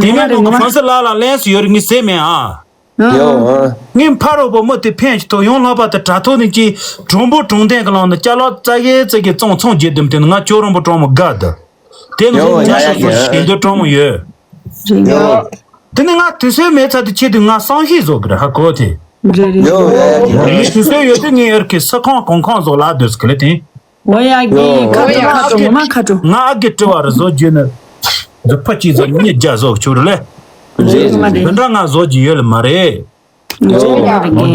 དེ་མིན་ནང་གི་ཧྥན་སི་ལ་ལ་ལན་སུ་ཡོད་རེད་ངི་ཟེར་མེད་ཨ། ཡོ། ངས་ཕ་རོགས་པོ་མི་དེ་ཕན་ཞིག་ཐོག་ཡོང་ལྷག་པ་དེ་དྲ་ཐོག་ནས་ཀྱི་གྲོང་པོ་གྲོང་རྡལ་གི་ལང་ནས་ཅ་ལག་རྩ་གེ་རྩ་གེ་བཙོང་ཚོང་རྒྱས་དུམ་དེ་ནི་ང་ཅོ་རོང་པོ་གྲོང་མོ་དགའ་དུ། དེ་ནི་ཡོ་ཡ་ཡ་ཡ། ཞིག་འདོད་གྲོང་མོ་ཡོད། ཡོ། དེ་ནི་ང་དུས་ཚོད་མེད་ཚར་དུ་ཆེད་དུ་ང་སང་ཤེས་བཟོ་གི་རེད་ཧ་གོ་དེ། རེད་རེད། ཡོ་ཡ་ཡ། ངས་དུས་ཚོད་ཡོད་དུས་ངས་ཨེར་ཁེ་ས་ཁང་གོང་ཁང་བཟོ་ལ་སྡོད་ཀི་ལེ་དེ། འོ་ཡ་གི་ཡོ། ཁ་ཏོ་ཁ་ཏོ་ངོ་མ་ཁ་ཏོ། ང་ཨ་གི་སྤྲི་བ་རེ་བཟོ་རྒྱུ་ནི། འདི་ཕ་གཅིག་བཟོ་ཉིས་བརྒྱ་བཟོ་ཆོག་རེད་ལེ། རེད་མ་རེད། འདི་འདྲ་ང་བཟོ་རྒྱུ་ཡོད་ལེ་མ་རེད། ཡོ།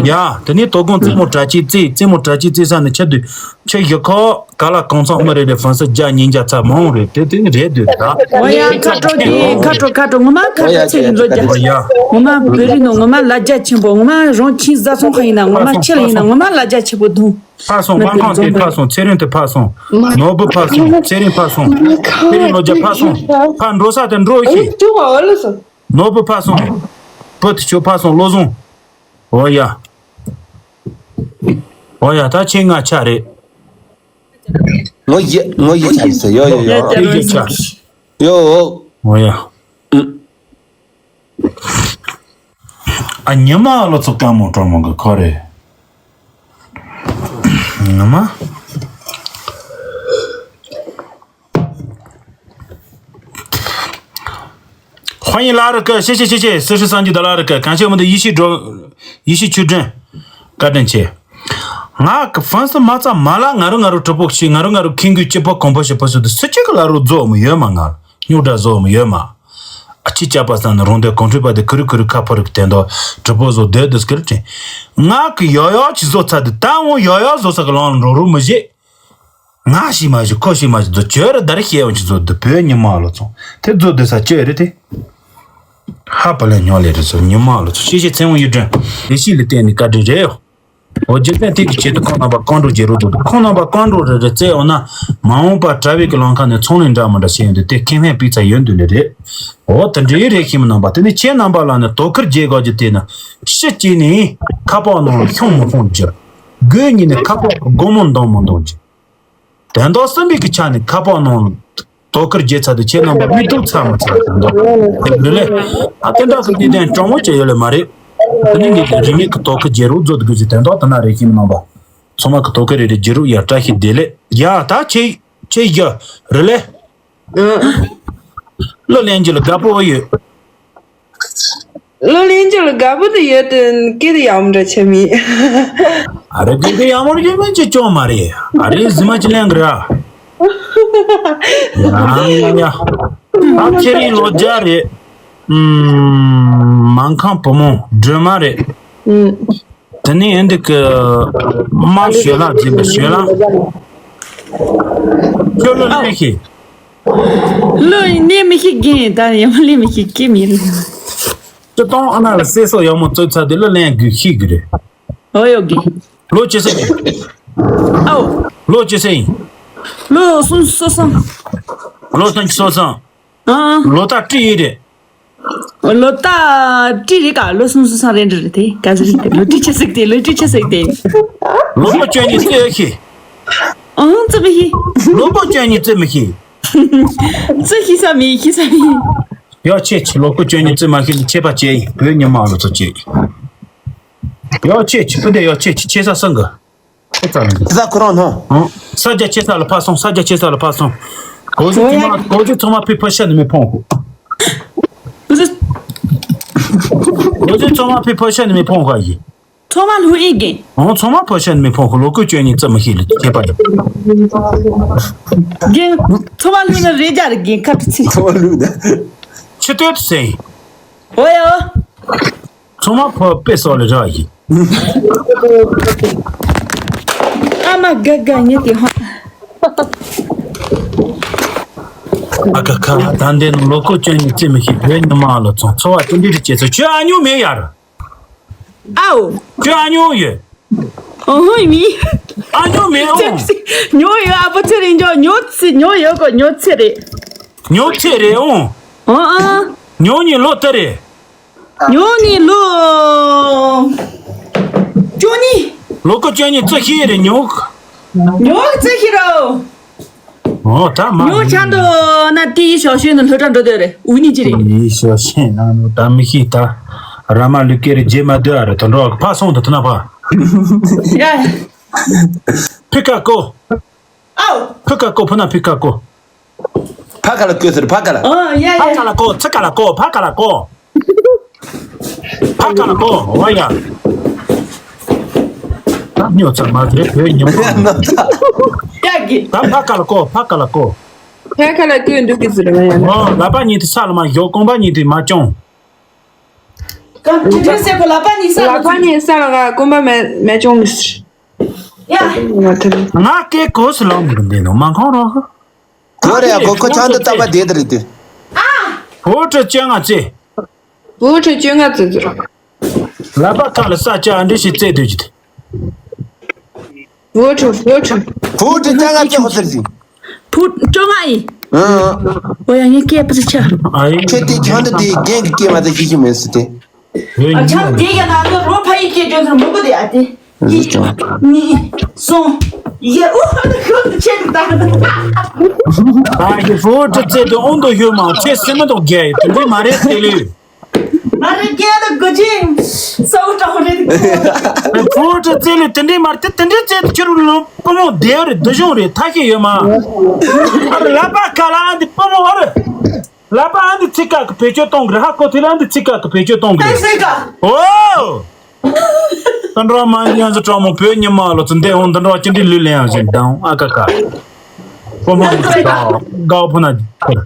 ཡ་དེ་ནས་དོ་དགོང་རྩེད་མོ་གྲ་ཆི་རྩེ་རྩེད་མོ་གྲ་ཆི་རྩེ་ས་ནས་ཆེ་དུས་ཆེ་ཡོད་ཁོ་ག་ལ་གང་ཚང་མི་རེད་ལེ་ཧྥན་སི་བརྒྱ་ཉིས་བརྒྱ་ཚ་མང་རེད་དེ་དེ་ནི་རེད་འདོད་ད། འོ་ཡ་ཁ་ཏོ་གི་ཁ་ཏོ་ཁ་ཏོ་ངོ་མ་ཁ་ཏོ་ཚེ་རིང་ལོ་རྒྱ། འོ་ཡ། ངོ་མ་བོད་རིགས་ནང་ངོ་མ་ལ་རྒྱ་ཆེན་པོ་ངོ་མ་རང་ཁྱིམ་བཟའ་ཚང་ཁ་ཡིན་ན་ངོ་མ་ཁྱེད་ལ་ཡིན་ན་ངོ་མ་ལ་རྒྱ་ཆེན་པོ་འདུག་ཕ་སོང་མ་ཁང་དེ་ཕ་སོང་ཚེ་རིང་དེ་ཕ་སོང་། ནོར་བུ་ཕ་སོང་ཚེ་རིང་ཕ་སོང་། ཚེ་རིང་ལོ་རྒྱ་ཕ་སོང་། ཕ་འགྲོ་ས་དེ་འགྲོ་ཤི། ནོར་བུ་ཕ་སོང་། བུ་དེ་ཆོ་ཕ་སོང་བློ་བཟང་། འོ་ཡ། འོ་ཡ་ད་ཁྱེད་ང་ཆ་རེད། ངོ་ཡི་ངོ་ཡི་ཆ་ཟེར་ཡོ་ཡོ་ཡོ། ཁྱེད་ཀྱི་ཆ། ཡོ། འོ་ཡ། ཨ་ཉི་མ་ལོ་ཚོ་དཀའ་མོ་གྲོགས་མོ་གི་ཁོ་རེད། ངི་མ།欢迎来了个，谢谢谢谢，四十三级的来了个，感谢我们的一系卓一系秋珍，高振奇。ང་གི་ཧྥན་སི་མ་རྩ་མ་ལ་ང་རུ་ང་རུ་གྲོགས་པོ་ཞིག་ང་རུ་ང་རུ་ཁེངས་གུས་སྐྱིད་པོ་གོང་པོ་ཞིག་པོ་ཞིག་ཏུ་སུ་གཅིག་གི་ལ་རུ་རྫོགས་མི་ཡོད་མ་ང་། རྙོག་དྲ་བཟོ་མི་ཡོད་མ། ཨ་ཕྱི་སྐྱ་པ་ས་ནས་རང་དོན་གོང་འཕེལ་པ་དེ་ཁུ་རུ་ཁུ་རུ་ཁ་ཕོ་རུ་དེ་འདོ་གྲི་པོ་བཟོ་སྡོད་སྡོད་སྐད་དྲན། ང་གི་ཡོ་ཡོ་ཅི་བཟོ་ཚར་དུ་ད་འོང་ཡོ་ཡོ་བཟོ་ས་གི་ལང་ལ་འགྲོ་རུ་མི་བྱེད། ང་ཞིག་མ་ཞིག་ཁོ་ཞིག་མ་ཞིག་བཟོ་བཅོས་ར་ད་རེ་ཤེས་འོང་ཅི་བཟོ་སྡོད་བོད་ཉི་མ་ལོ་ཚོང་དེ་བཟོ་སྡོད་ས་བཅོས་རེད་དེ། ཧ་པ་ལས་ཉོ་ལེ་རེད་བཟོ་ཉི་མ་ལོ་ཚོང་ཤེས་ཤེས་ཚེ་འོང་ཡོད་དྲན་ལས་ཤིག་ལ་བརྟེན་ནས་བཀའ་དྲིན་རེད་ཡོ། འོ་རྒྱུ་མཚན་དེ་གི་ཆེད་དུ་ཁོང་རྣམ་པ་བཀའ་འགྲོ་རྗེ་རུ་འགྲོ་འདུག་ཁོང་རྣམ་པ་བཀའ་འགྲོ་རེ་རེ་བཙལ་འོང་ན་མ་འོངས་པ་གྲྭ་བའི་གི་ལམ་ཁ་ནས་ཚོང་ལས་འདྲ་མི་འདྲ་བྱས་ཡོང་དུས་དེ་ཁེ་ཕན་སྤུས་ཚད་ཡོད་འདུག་ལེ་རེད། འོ་དེ་འདྲའི་རེ་ཞིག་མི་རྣམ་པ་དེ་ནི་ཁྱེད་རྣམ་པ་ལ་ནི་དོ་ཁུར་རྒྱས་དགོས་རྒྱུ་དེ་ནི་ཕྱི་གཅིག་ནས་ཁ་པར་ནང་ལ་ཤོང་མི་ཤོང་རྒྱུ། དགོས་ཉིད་ནས་ཁ་པར་གི་སྒོ་མོ་འདོང་མི་འདོང་རྒྱུ། དོན་དག་གསུམ་པའི་གི་ཆ་ནས་ཁ་པར་ནང་དོ་ཁུར་རྒྱས་ཚར་དུས་ཁྱེད་རྣམ་པ་མི་ཐུབ་ཚར་མ་ཚར་དོན་དག་དེ་འདྲ་ལས་ཨ་དེ་འདྲ་གི་ནུས་ལྡན་སྤྲང་མོ་བྱས་ཡོད་ལེ་མ་རེད། དེ་ནི་ངས་རིག་གནས་ཀྱི་དོ་ཁུར་རྒྱས་རུ་བཟོ་དགོས་ཀྱི་དོན་དག་དེ་ན་རེ་ཞིག་རྣམ་པ་ཚང་མ་གི་དོ་ཁུར་རེ་རེ་རྒྱས་རུ་ཡ་བཀྲ་ཤིས་བདེ་ལེགས་ཡ་ད་ཆེ་ཆེ་ཡ་རེད་ལེ། གླུ་ལེན་རྒྱུ་ལ་དགའ་པོ་ཡོད། གླུ་ལེན་རྒྱུ་ལ་དགའ་པོ་དེ་ཡོད་དེ་སྐད་དེ་ཡག་མོ་འདྲ་ཆེ་མིན། ཨ་རེ་སྐད་དེ་ཡག་མོ་རྒྱུ་མིན་ཅི་ཅོ་མ་རེད། ཨ་རེ་གཟི་མ་ཅི་ལེན་གི་ར། ཡ་ཡ་ཡ། ད་ཁྱེད་རིང་ལོ་བརྒྱ་རེད། ཨུམ། མ་ཁང་བུ་མོ་སྒྲོལ་མ་རེད། དེ་ནས་ཨེ་འདི་གི་མ་ཞོལ་ལགས་འཛིན་པའི་ཞོལ་ལགས། ཁྱོད་ལོ་ལེན་ཤེས། ལོ་ནས་མི་ཤེས་གིན་ད་ཡང་ལེན་མི་ཤེས་ཀི་མི་རེད། སྤྱི་བཏང་ཨ་ན་ལ་སེ་སོ་ཡག་མོ་བཙོས་ཚར་དེ་ལོ་ལེན་དགོས་ཤེས་གི་རེད། ཨོ་ཡོ་གི། ལོ་ཅི་ཟེར། ཨའོ། ལོ་ཅི་ཟེར་ཡིན། ལོ་སུམ་སོ་སང་། ལོ་སུམ་སོ་སང་། ཨ། ལོ་ད་ཀྲི་ཡིན་རེད། ལོ་ད་ཀྲི་རེད་ཀ་ལོ་སུམ་སོ་སང་རེད་འདྲ་རེད་དེ་ག་ཟེར་རེད་དེ་ལོ་ཀྲི་ཆེ་ཟིག་དེ་ལོ་ཀྲི་ཆེ་ཟིག་དེ། ལོ་ངོ་བཅོ་ཉི་ཙི་ཤི། ཨང་ཙི་མི་ཤི། ལོ་ངོ་བཅོ་ཉི་ཙི་མི་ཤི། ཙི་ཤི་ས་མི་ཤི་ས་མི། ཡོ་ཆེ་ཆེ་ལོ་ངོ་བཅོ་ཉི་ཙི་མ་ཤི་ནི་ཆེ་པ་ཆེ་ཡིན་བོད་ཉི་མ་ལོ་ཚོ་ཆེ། ཡོ་ཆེ་ཆེ་བུ་དེ་ཡོ་ཆེ་ཆེ་ཆེ་ས་སང་གི། ཁོ་ཚ་རང་གི། ས་ཁོ་རང་ནོ། ཨང་། ས་རྒྱ་ཆེ་ས་ལ་ཕ་སོང་ས་རྒྱ་ཆེ་ས་ལ་ཕ་སོང་། གོ་ཟི་ཚང་མ་གོ་ཟི་ཚང་མ་ཕི་ཕོ་ཤ་ནི་མི་ཕོང་ཁོ། གོ་ཟི་ཚང་མ་ཕི་ཕོ་ཤ་ནི་མི་ཕོང་ཁོ་ཡི། ཚང་མ་ལྷུ་ཨེ་གིན། ཨང་ཚང་མ་ཕོ་ཤ་ནི་མི་ཕོང་ཁོ་ལོ་ངོ་བཅོ་ཉི་ཙི་མི་ཤི་ལི་ཁྱེད་པ་ཡི། གིན། ཚང་མ་ལྷུ་ན་རེ་རྒྱ་རེ་གིན་ཁ་ཁྲི་ཚི། ཚང་མ་ལྷུ་ན། ཆི་ཏོད་སེ། ཨོ་ཡ། ཚང་མ་ཕོ་དཔེ་སོགས་ལས་རག་ཡིན། ཨ་མ་དགའ་དགའ་ཉེ་དེ་ཧོ། ཨ་ཁ་ཁ་ད་འདི་ནང་ལོ་ངོ་བཅོ་ཉི་ཙི་མི་ཤི་བོད་ཉི་མ་ལ་ཚོང་འཚོ་བ་ཅི་འདྲ་རེ་བྱེད་ཚོ་ཁྱོད་ཨ་ཉུ་མེད་ཡར། ཨའོ། ཁྱོད་ཨ་ཉུ་ཡོད། ཨོ་ཧོ་མི། ཨ་ཉུ་མེད་ཨོ། ཉོ་ཡོད་ཨ་པོ་ཚེ་རིང་ཇོ་ཉོ་ཚི་ཉོ་ཡོད་གོ་ཉོ་ཚི་རེད། ཉོ་ཚི་རེད་ཨོ། ཨོ་ཨ། ཉོ་ཉི་ལོ་ཏི་རེད། ཉོ་ནི་ལོ། ཅོ་ནི། ལོ་ངོ་བཅོ་ཉི་ཙི་ཤི་རེ་ཉོ། ཉོ་ཙི་ཤི་རོ། ཨོ་ད་མ། ཉོ་ཆ་འདོ་ན་ཏི་ཡི་ཞོ་ཤེ་ནི་ལྷོ་བྲག་འགྲོ་དོ་རེ་འུ་ནི་ཅི་རེ། ཡི་ཞོ་ཤེ་ན་ནོ་ད་མི་ཤི་ད། ར་མ་ལུ་ཀེ་རེ་རྗེས་མ་སྡོད་ཨ་རེ་དོ་འགྲོ་ཕ་སོང་དུ་ཐུ་ན་ཕ། ཡ། ཕི་ཀ་ཀོ། ཨའོ། ཕི་ཀ་ཀོ་ཕུ་ན་ཕི་ཀ་ཀོ། ཕ་ཁ་ལ་ཀོ་ཟེར་ཕ་ཁ་ལ། ཨོ་ཡ་ཡ། ཕ་ཁ་ལ་ཀོ་ཚི་ཀ་ལ་ཀོ་ཕ་ཁ་ལ་ཀོ། ཕ་ཁ་ལ་ཀོ་ཝ་ཡ། ད་སྨྱོ་ཚ་མ་རེད་བོད་ཉི་མ། ཡ་གི། ད་ཕ་ཁ་ལ་ཀོ་ཕ་ཁ་ལ་ཀོ། ཕ་ཁ་ལ་ཀོ་འདུག་གི་ཟེར་བ་ཡ། ཨོ་ལ་པ་ཉིད་དུ་ས་ལ་མ་ཞོག་རྐང་པ་ཉིད་དུ་མ་སྐྱོང་། ག་དྲི་དྲི་སེ་ཁོ་ལ་པ་ཉིད་ས་ལ། ལ་པ་ཉིད་ས་ལ་ག་རྐང་པ་མ་མ་སྐྱོང་གི་ཟེར། ཡ། ང་ང་ཐུབ། ང་སྐད་གོ་སི་ལང་མི་འདི་ནོ་མ་ཁང་རོགས། གོ་རེ་ཡ་གོ་ཁོ་ཆང་དུ་ལྟ་བ་བདེ་དེ་རེད་དེ། ཨ། བོ་ཁྲི་བཅོ་ལྔ་བཙས། བོ་ཁྲི་བཅོ་ལྔ་བཙས་ཟེར། ལ་པ་ཁ་ལ་ས་ཆ་ཨ་འདྲི་ཞིག་བཙས་སྡོད་ཀྱི་དེ། བོ་ཁྲི་བོ་ཁྲི། བོ་ཁྲི་བཅོ་ལྔ་བཙས་ཧོ་ཟེར་ཟིན། བོ་བཅོ་ལྔ་ཡིན། ཨ། ཨོ་ཡ་ངའི་སྐད་པ་ཚ་ཆ། ཨ་ཡིན། ཁྱེད་དེ་ཆང་དུ་དེ་རྒན་གྱི་སྐད་མ་ཚ་ཤི་ཤི་མེད་ཟེར་དེ། ཨ་ཆང་དེ་ག་ན་ཚོ་རོ་ཕ་ཡི་སྐད་བརྗོད་ཟེར་མོ་གོ་དེ་ཨ་དེ། གཉིས། གསུམ། ཡ། ཨུ་ཧ་ད་ཤོད་དུ་ཆེ་གི་ད། ད་ཡི་ཧྥུ་ཀྲི་ཙེ་དུ་ཨོང་དུ་ཧྱོད་མ་ཆེ་སེ་མི་དོག་རྒྱལ་ཡི་དུ་འདི་མ་རེད་དེ་ལུས། མ་རེད་རྒྱལ་དུ་དགུ་ཅིང་སའུ་ཀྲང་རེད། ཧྥུ་ཀྲི་ཙེ་ལུས་དུ་འདི་མ་རེད་དེ་དུ་འདི་ཙེ་དུ་ཁྱེར་ལུ་པུ་མོ་དེ་རེད་དུ་གཞུང་རེད་ཐ་ཤེ་ཡོད་མ། ཨ་རེ་ལ་པ་ཁ་ལ་ཨ་འདི་པུ་མོ་ཨ་རེ། ལ་པ་ཨ་འདི་ཚིག་ཁ་གི་བེད་སྤྱོད་གཏོང་གི་རེད་ཧ་གོ་དེ་ལ་ཨ་འདི་ཚིག་ཁ་གི་བེད་སྤྱོད་གཏོང་གི་རེད། ཚིག་ཁ། ཨོ། ད་འགྲོ་མ་ཡང་ཟི་གྲོགས་མོ་བོད་ཉི་མ་ལོ་ཚོ་འདས་འོང་ད་འགྲོ་ཅི་འདྲི་ལུས་ལེན་ཡང་བཞིན་དང་ཨ་ཀ་ཀ། ཁོ་མོ་མི་ཚེ་དགའ་དགའ་ཕུ་ན་ཁོ།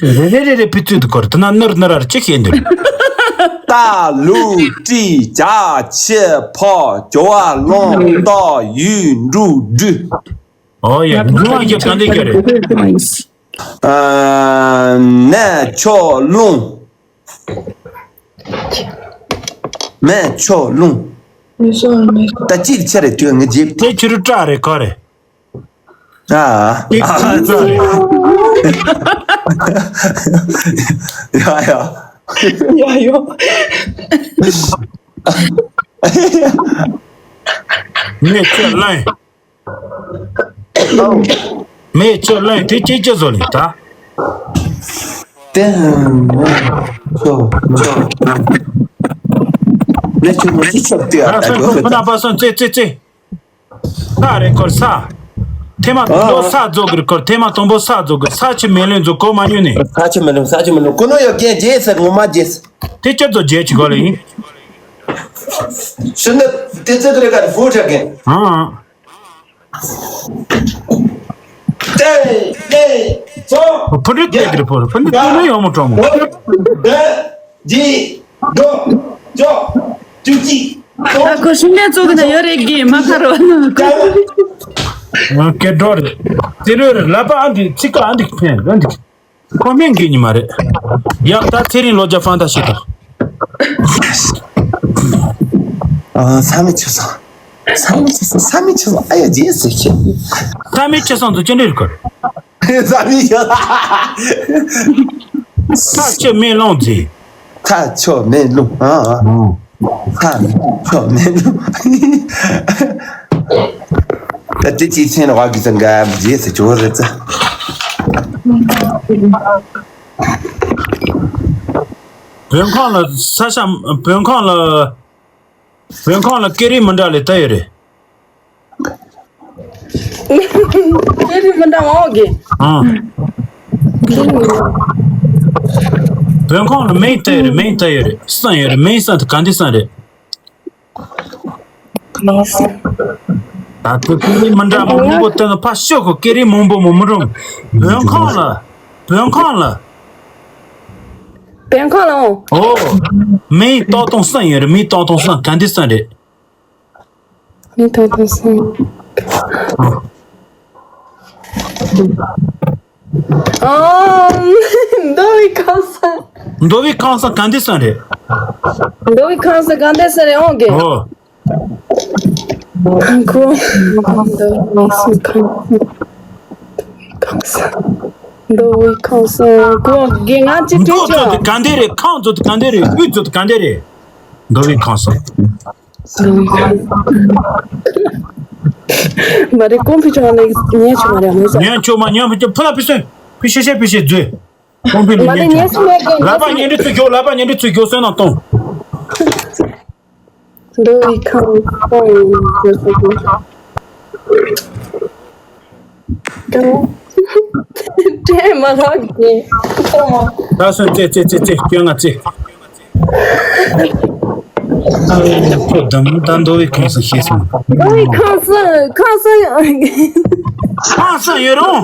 རེ་རེ་རེ་རེ་ཕི་ཚུལ་དུ་སྐོར་དུ་ན་ནར་ནར་ཨར་ཅི་ཤེས་འདུག་རྟ་ལུག་ཀྲི་བྱ་ཁྱི་ཕག་ཇོ་བ་གླང་སྟག་ཡུས་འབྲུག་སྦྲུལ། ཨོ་ཡ། འབྲུག་ལ་རྒྱབ་ག་འདི་རྒྱབ་རེད། ཨ། ནས་ཆོག་རླུང་། མེ་ཆོ་རླུང་། ད་ཅིག་ཆ་རེ་དུས་ངས་རྗེས། དེ་ཕྱི་རུ་སྐྲ་རེ་ག་རེ། ཨ། ཨ་ཙི་རེ། ཡ་ཡ། ཡ་ཡོ། མེ་ཆོ་རླུང་། མེ་ཆོ་རླུང་། དེ་ཅི་ཅི་བཟོ་ལེ་ད། ཏན་ཆོ་ཆོ། ལེ་ཆོ་མོ་ཅི་ཆོ་ཏི་ཨ། ད་ཁོ་ཁོ་ན་པ་སོང་ཙེ་ཙེ་ཙེ། ས་རེ་སྐོར་ས། ཐེ་མ་དང་པོ་ས་རྫོགས་གི་སྐོར། ཐེ་མ་དང་པོ་ས་རྫོགས་གི་ས་ཆུ་མེ་ལེན་རྫོགས་གོ་མ་ཉུ་ནི། ས་ཆུ་མེ་ལེན། ས་ཆུ་མེ་ལེན། ཁོ་ནོ་ཡོ་རྒན་རྗེས་ཟེར་ངོ་མ་རྗེས། དེ་ཅི་ཚོ་རྗེས་ཆི་གོ་ལེ་ཡིན། ཤི་ནི་དེ་ཚོ་གི་རེ་ག་རེ་ཧྥུ་ཁྲ་རྒན། ཨང་། ཏེ་ཏེ་ཙོ། ཕུ་འདྲེ་ཏེ་གི་རེ་ཕོ། ཕུ་འདྲེ་ཏེ་ནི་ཡོང་མོ་གྲོང་མོ། ཏེ་ཏེ་ཏོ་ཅོ་ཅུ་ཅི། ཨ་ཁོ་ཤུང་ལན་ཙོ་གི་ན་ཡོད་རེད་གི་མ་ཁ་རོ། ང་སྐད་འགྲོ་རེད། ཏི་རོ་རེད། ལ་པ་ཨ་འདི་ཚིག་ག་ཨ་འདི་ཕན་ཨ་འདི། ཁོ་སྨན་གི་ཉི་མ་རེད། ཡག་ད་ཚེ་རིང་ལོ་བརྒྱ་ཕན་ཐོགས་ཤིག་དང་། ཨ། ས་མི་ཆུ་སོང་། ས་མི་ཆུ་སོང་། ས་མི་ཆུ་སོང་། ཨ་ཡ་རྗེས་སུ་ཤེས། ས་མི་ཆུ་སོང་དུ་ཅི་འདྲ་རེད་ཁོ། ས་མི་ཆུ། ས་ཆུ་མེ་རླུང་རྫས། ས་ཆུ་མེ་རླུང་། ཨ་ཨ། ཨ། ཧ། ཁོ་མེད་ནོ། ད་དེ་ཅིག་ཆེན་ར་བ་གི་ཙང་ག་རྗེས་སུ་ཇོ་རེ་ཙ། བོད་ཁང་ལ་ས་ཞབས། བོད་ཁང་ལ། བོད་ཁང་ལ་སྐད་རིགས་མི་འདྲ་ལེ་ད་ཡོད་རེད། ཁྱེད་རིགས་མི་འདྲ་བ་འོག་གི། ཨང་། ཁྱེད་རིགས་མི་འདྲ། བོད་ཁང་ལ་མིང་དེ་རེད། མིང་དེ་ཡོད་རེད། སང་ཡོད་རེད། མིང་སང་དེ་ག་འདི་སང་རེད། ད་དེ་ཁོ་རིགས་མི་འདྲ་མང་པོ་དེ་ནི་ཕ་ཤོག་གི་སྐད་རིགས་མང་པོ་མོ་མི་རུང་། བོད་ཁང་ལ། བོད་ཁང་ལ། བོད་ཁང་ལ་འོང་། ཨོ། མིང་ཏོག་ཏོང་སང་ཡོད་རེད། མིང་ཏོག་ཏོང་སང་ག་འདི་སང་རེད། མི་ཐོག་ཐོག་སོང་། ཨོ། མདོ་བའི་ཁང་བཟང་། མདོ་བའི་ཁང་བཟང་ག་འདི་སང་རེད། མདོ་བའི་ཁང་བཟང་ག་འདི་སང་རེད་འོང་གི། ཨོ། ཁང་ཁོ། མདོ་བའི་ཁང་བཟང་། མདོ་བའི་ཁང་བཟང་ཁོ་གི་ང་ཅི་མདོ་དྲིས་ཚོ་དེ་ཆོག་ག་འདི་རེད། ཁང་ཚོ་དེ་ག་འདི་རེད། དབུས་ཚོ་དེ་ག་འདི་རེད། མདོ་བའི་ཁང་བཟང་། མ་རེད། ཀོང་ཕུ་ཆུང་ལ་ཉན་ཆོག་མ་རེད། ངོ་ས། ཉན་ཆོག་མ་ཉན་ཕུ་ཆུང་ཕུ་ལ་ཕུ་སོན་ཕུ་ཤེ་ཤེ་ཕུ་ཤེ་མཛོད། ཀོང་ཕུ་ལ་མ་རེད། ཉན་ཉན་ཆོག་སུ་མེད་གི། ལ་པ་ཉན་འདྲི་ཚུ་ཁྱོ། ལ་པ་ཉན་འདྲི་ཚུ་ཁྱོ་སོན་ན་གཏོང་། འདོ་བའི་ཁང་ཁོང་ཡིན་ཟེར་ཟེར་གི། ཀྲེ་མ་ལགས་ཀྱིས་ཁོང་། ད་སོན་ཙེ་ཙེ་ཙེ་ཙེ་སྐྱོན་ང་ཙེ། ཁོ་དམ་ད་འདོ་བའི་ཁང་སང་ཤེས་སོང་། འདོ་བའི་ཁང་སང་ཁང་སང་ཁང་སང་ཡོད་རུང་།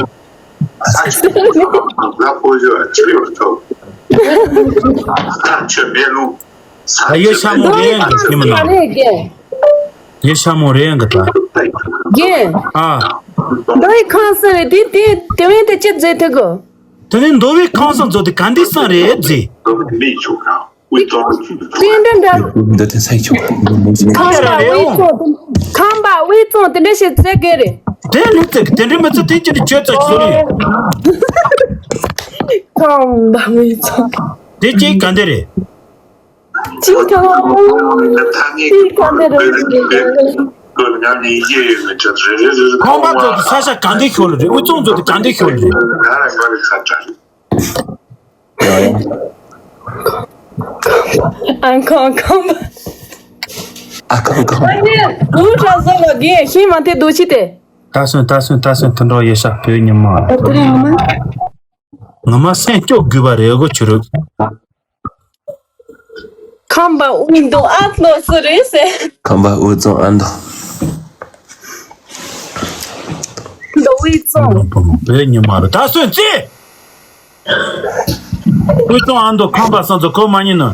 ང་ཁོ་ཡོད་ཆི་ཡོད་ཐོབ། ཁ་ཆེ་མེད་ལུང་། ད་ཡེ་ཤ་མོ་རེ་ཡང་གི་ཁྱིམ་ནང་། ཡེ་ཤ་མོ་རེ་ཡང་གི་ད། རྒན། ཨ། འདོ་བའི་ཁང་སང་རེད་དེ། དེ་དེ་བས་དེ་ཅི་མཛད་ཐུབ་གོ། དེ་ནི་འདོ་བའི་ཁང་སང་ཚོ་དེ་ག་འདི་སང་རེད་ཟེ། དེ་འདྲ་འདྲ། འདི་དེ་ས་ཆུ། ཁང་པ་དབུས་གཙང་། ཁང་པ་དབུས་གཙང་དེ་འདྲ་ཞིག་མཛད་དགོས་རེད། དེ་ནི་ཙིག་དེ་འདྲ་མི་ཚེ་དེ་ཅི་འདྲ་བྱོས་ཙིག་བཟོ་རེད། ཁང་པ་དབུས་གཙང་། དེ་ཅི་ག་འདི་རེད། ཅིག་ཐང་། ཅིག་ག་འདི་རེད། ཁང་པ་ཚོ་དེ་ས་ཆ་ག་འདི་ཤོར་རེད། དབུས་གཙང་ཚོ་དེ་ག་འདི་ཤོར་རེད། ཨ་ཁང་ཁང་། ཨ་ཁང་ཁང་། ཨ་ཁང་ཁང་། ཨུ་ཁྲ་ཟ་ལ་གི་ཤིང་མ་དེ་དུ་ཆི་དེ། ད་སོན་ད་སོན་ད་སོན་དུད་འགྲོ་ཡེ་ཤ་བོད་ཉི་མ། ཨ་དེ་རེད་ཨ་མ། ངོ་མ་སེམས་སྐྱོ་དགོས་པ་རེད་གོ་ཆུ་རུ། ཁམས་པ་དབུས་གཙང་ཨ་མདོ་སུ་རེད་ཟེར། ཁམས་པ་དབུས་གཙང་ཨ་མདོ། མདོ་དབུས་གཙང་། བོད་ཉི་མ་རུ་ད་སོན་ཙི། དབུས་གཙང་ཨ་མདོ་ཁམས་པ་སོགས་ཚོ་གོ་མ་ཉན་ནི།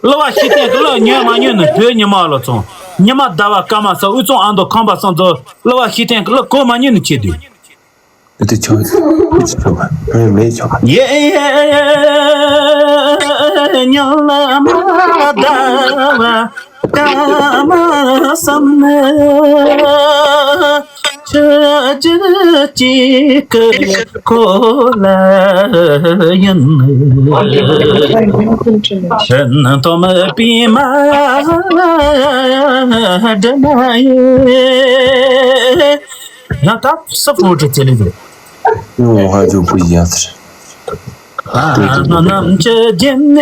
གླུ་བ་ཤེས་ལྡན་གྱི་གླུ་ཉན་མ་ཉན་ནི་བོད་ཉི་མ་ལོ་ཚོང་། ཉི་མ་ཟླ་བ་སྐར་མ་སོགས་དབུས་གཙང་ཨ་མདོ་ཁམས་པ་སོགས་ཚོ་གླུ་བ་ཤེས་ལྡན་གྱི་གླུ་གོ་མ་ཉན་ནི་ཆེ་དུས། དེ་ཆོག་དེ་ཆོག་མེད་ཆོག་ཡེ་ཉི་མ་ཟླ་བ་སྐར་མ་སོགས་ནི། ཆུ་རྒྱུན་གཅིག་གི་གོ་ལ་ཡིན། ཤིན་ཏུ་མི་པའི་མ་འདྲ་ན་ཡེ། ཡང་ད་སུ་ཕོ་ཁྲི་ཚེ་ལེགས་རེད། ཡོང་ཧ་ཇོ་བུ་ཡ་ཟེར། ཨ་ནམ་ཅི་རྒྱན་ནས་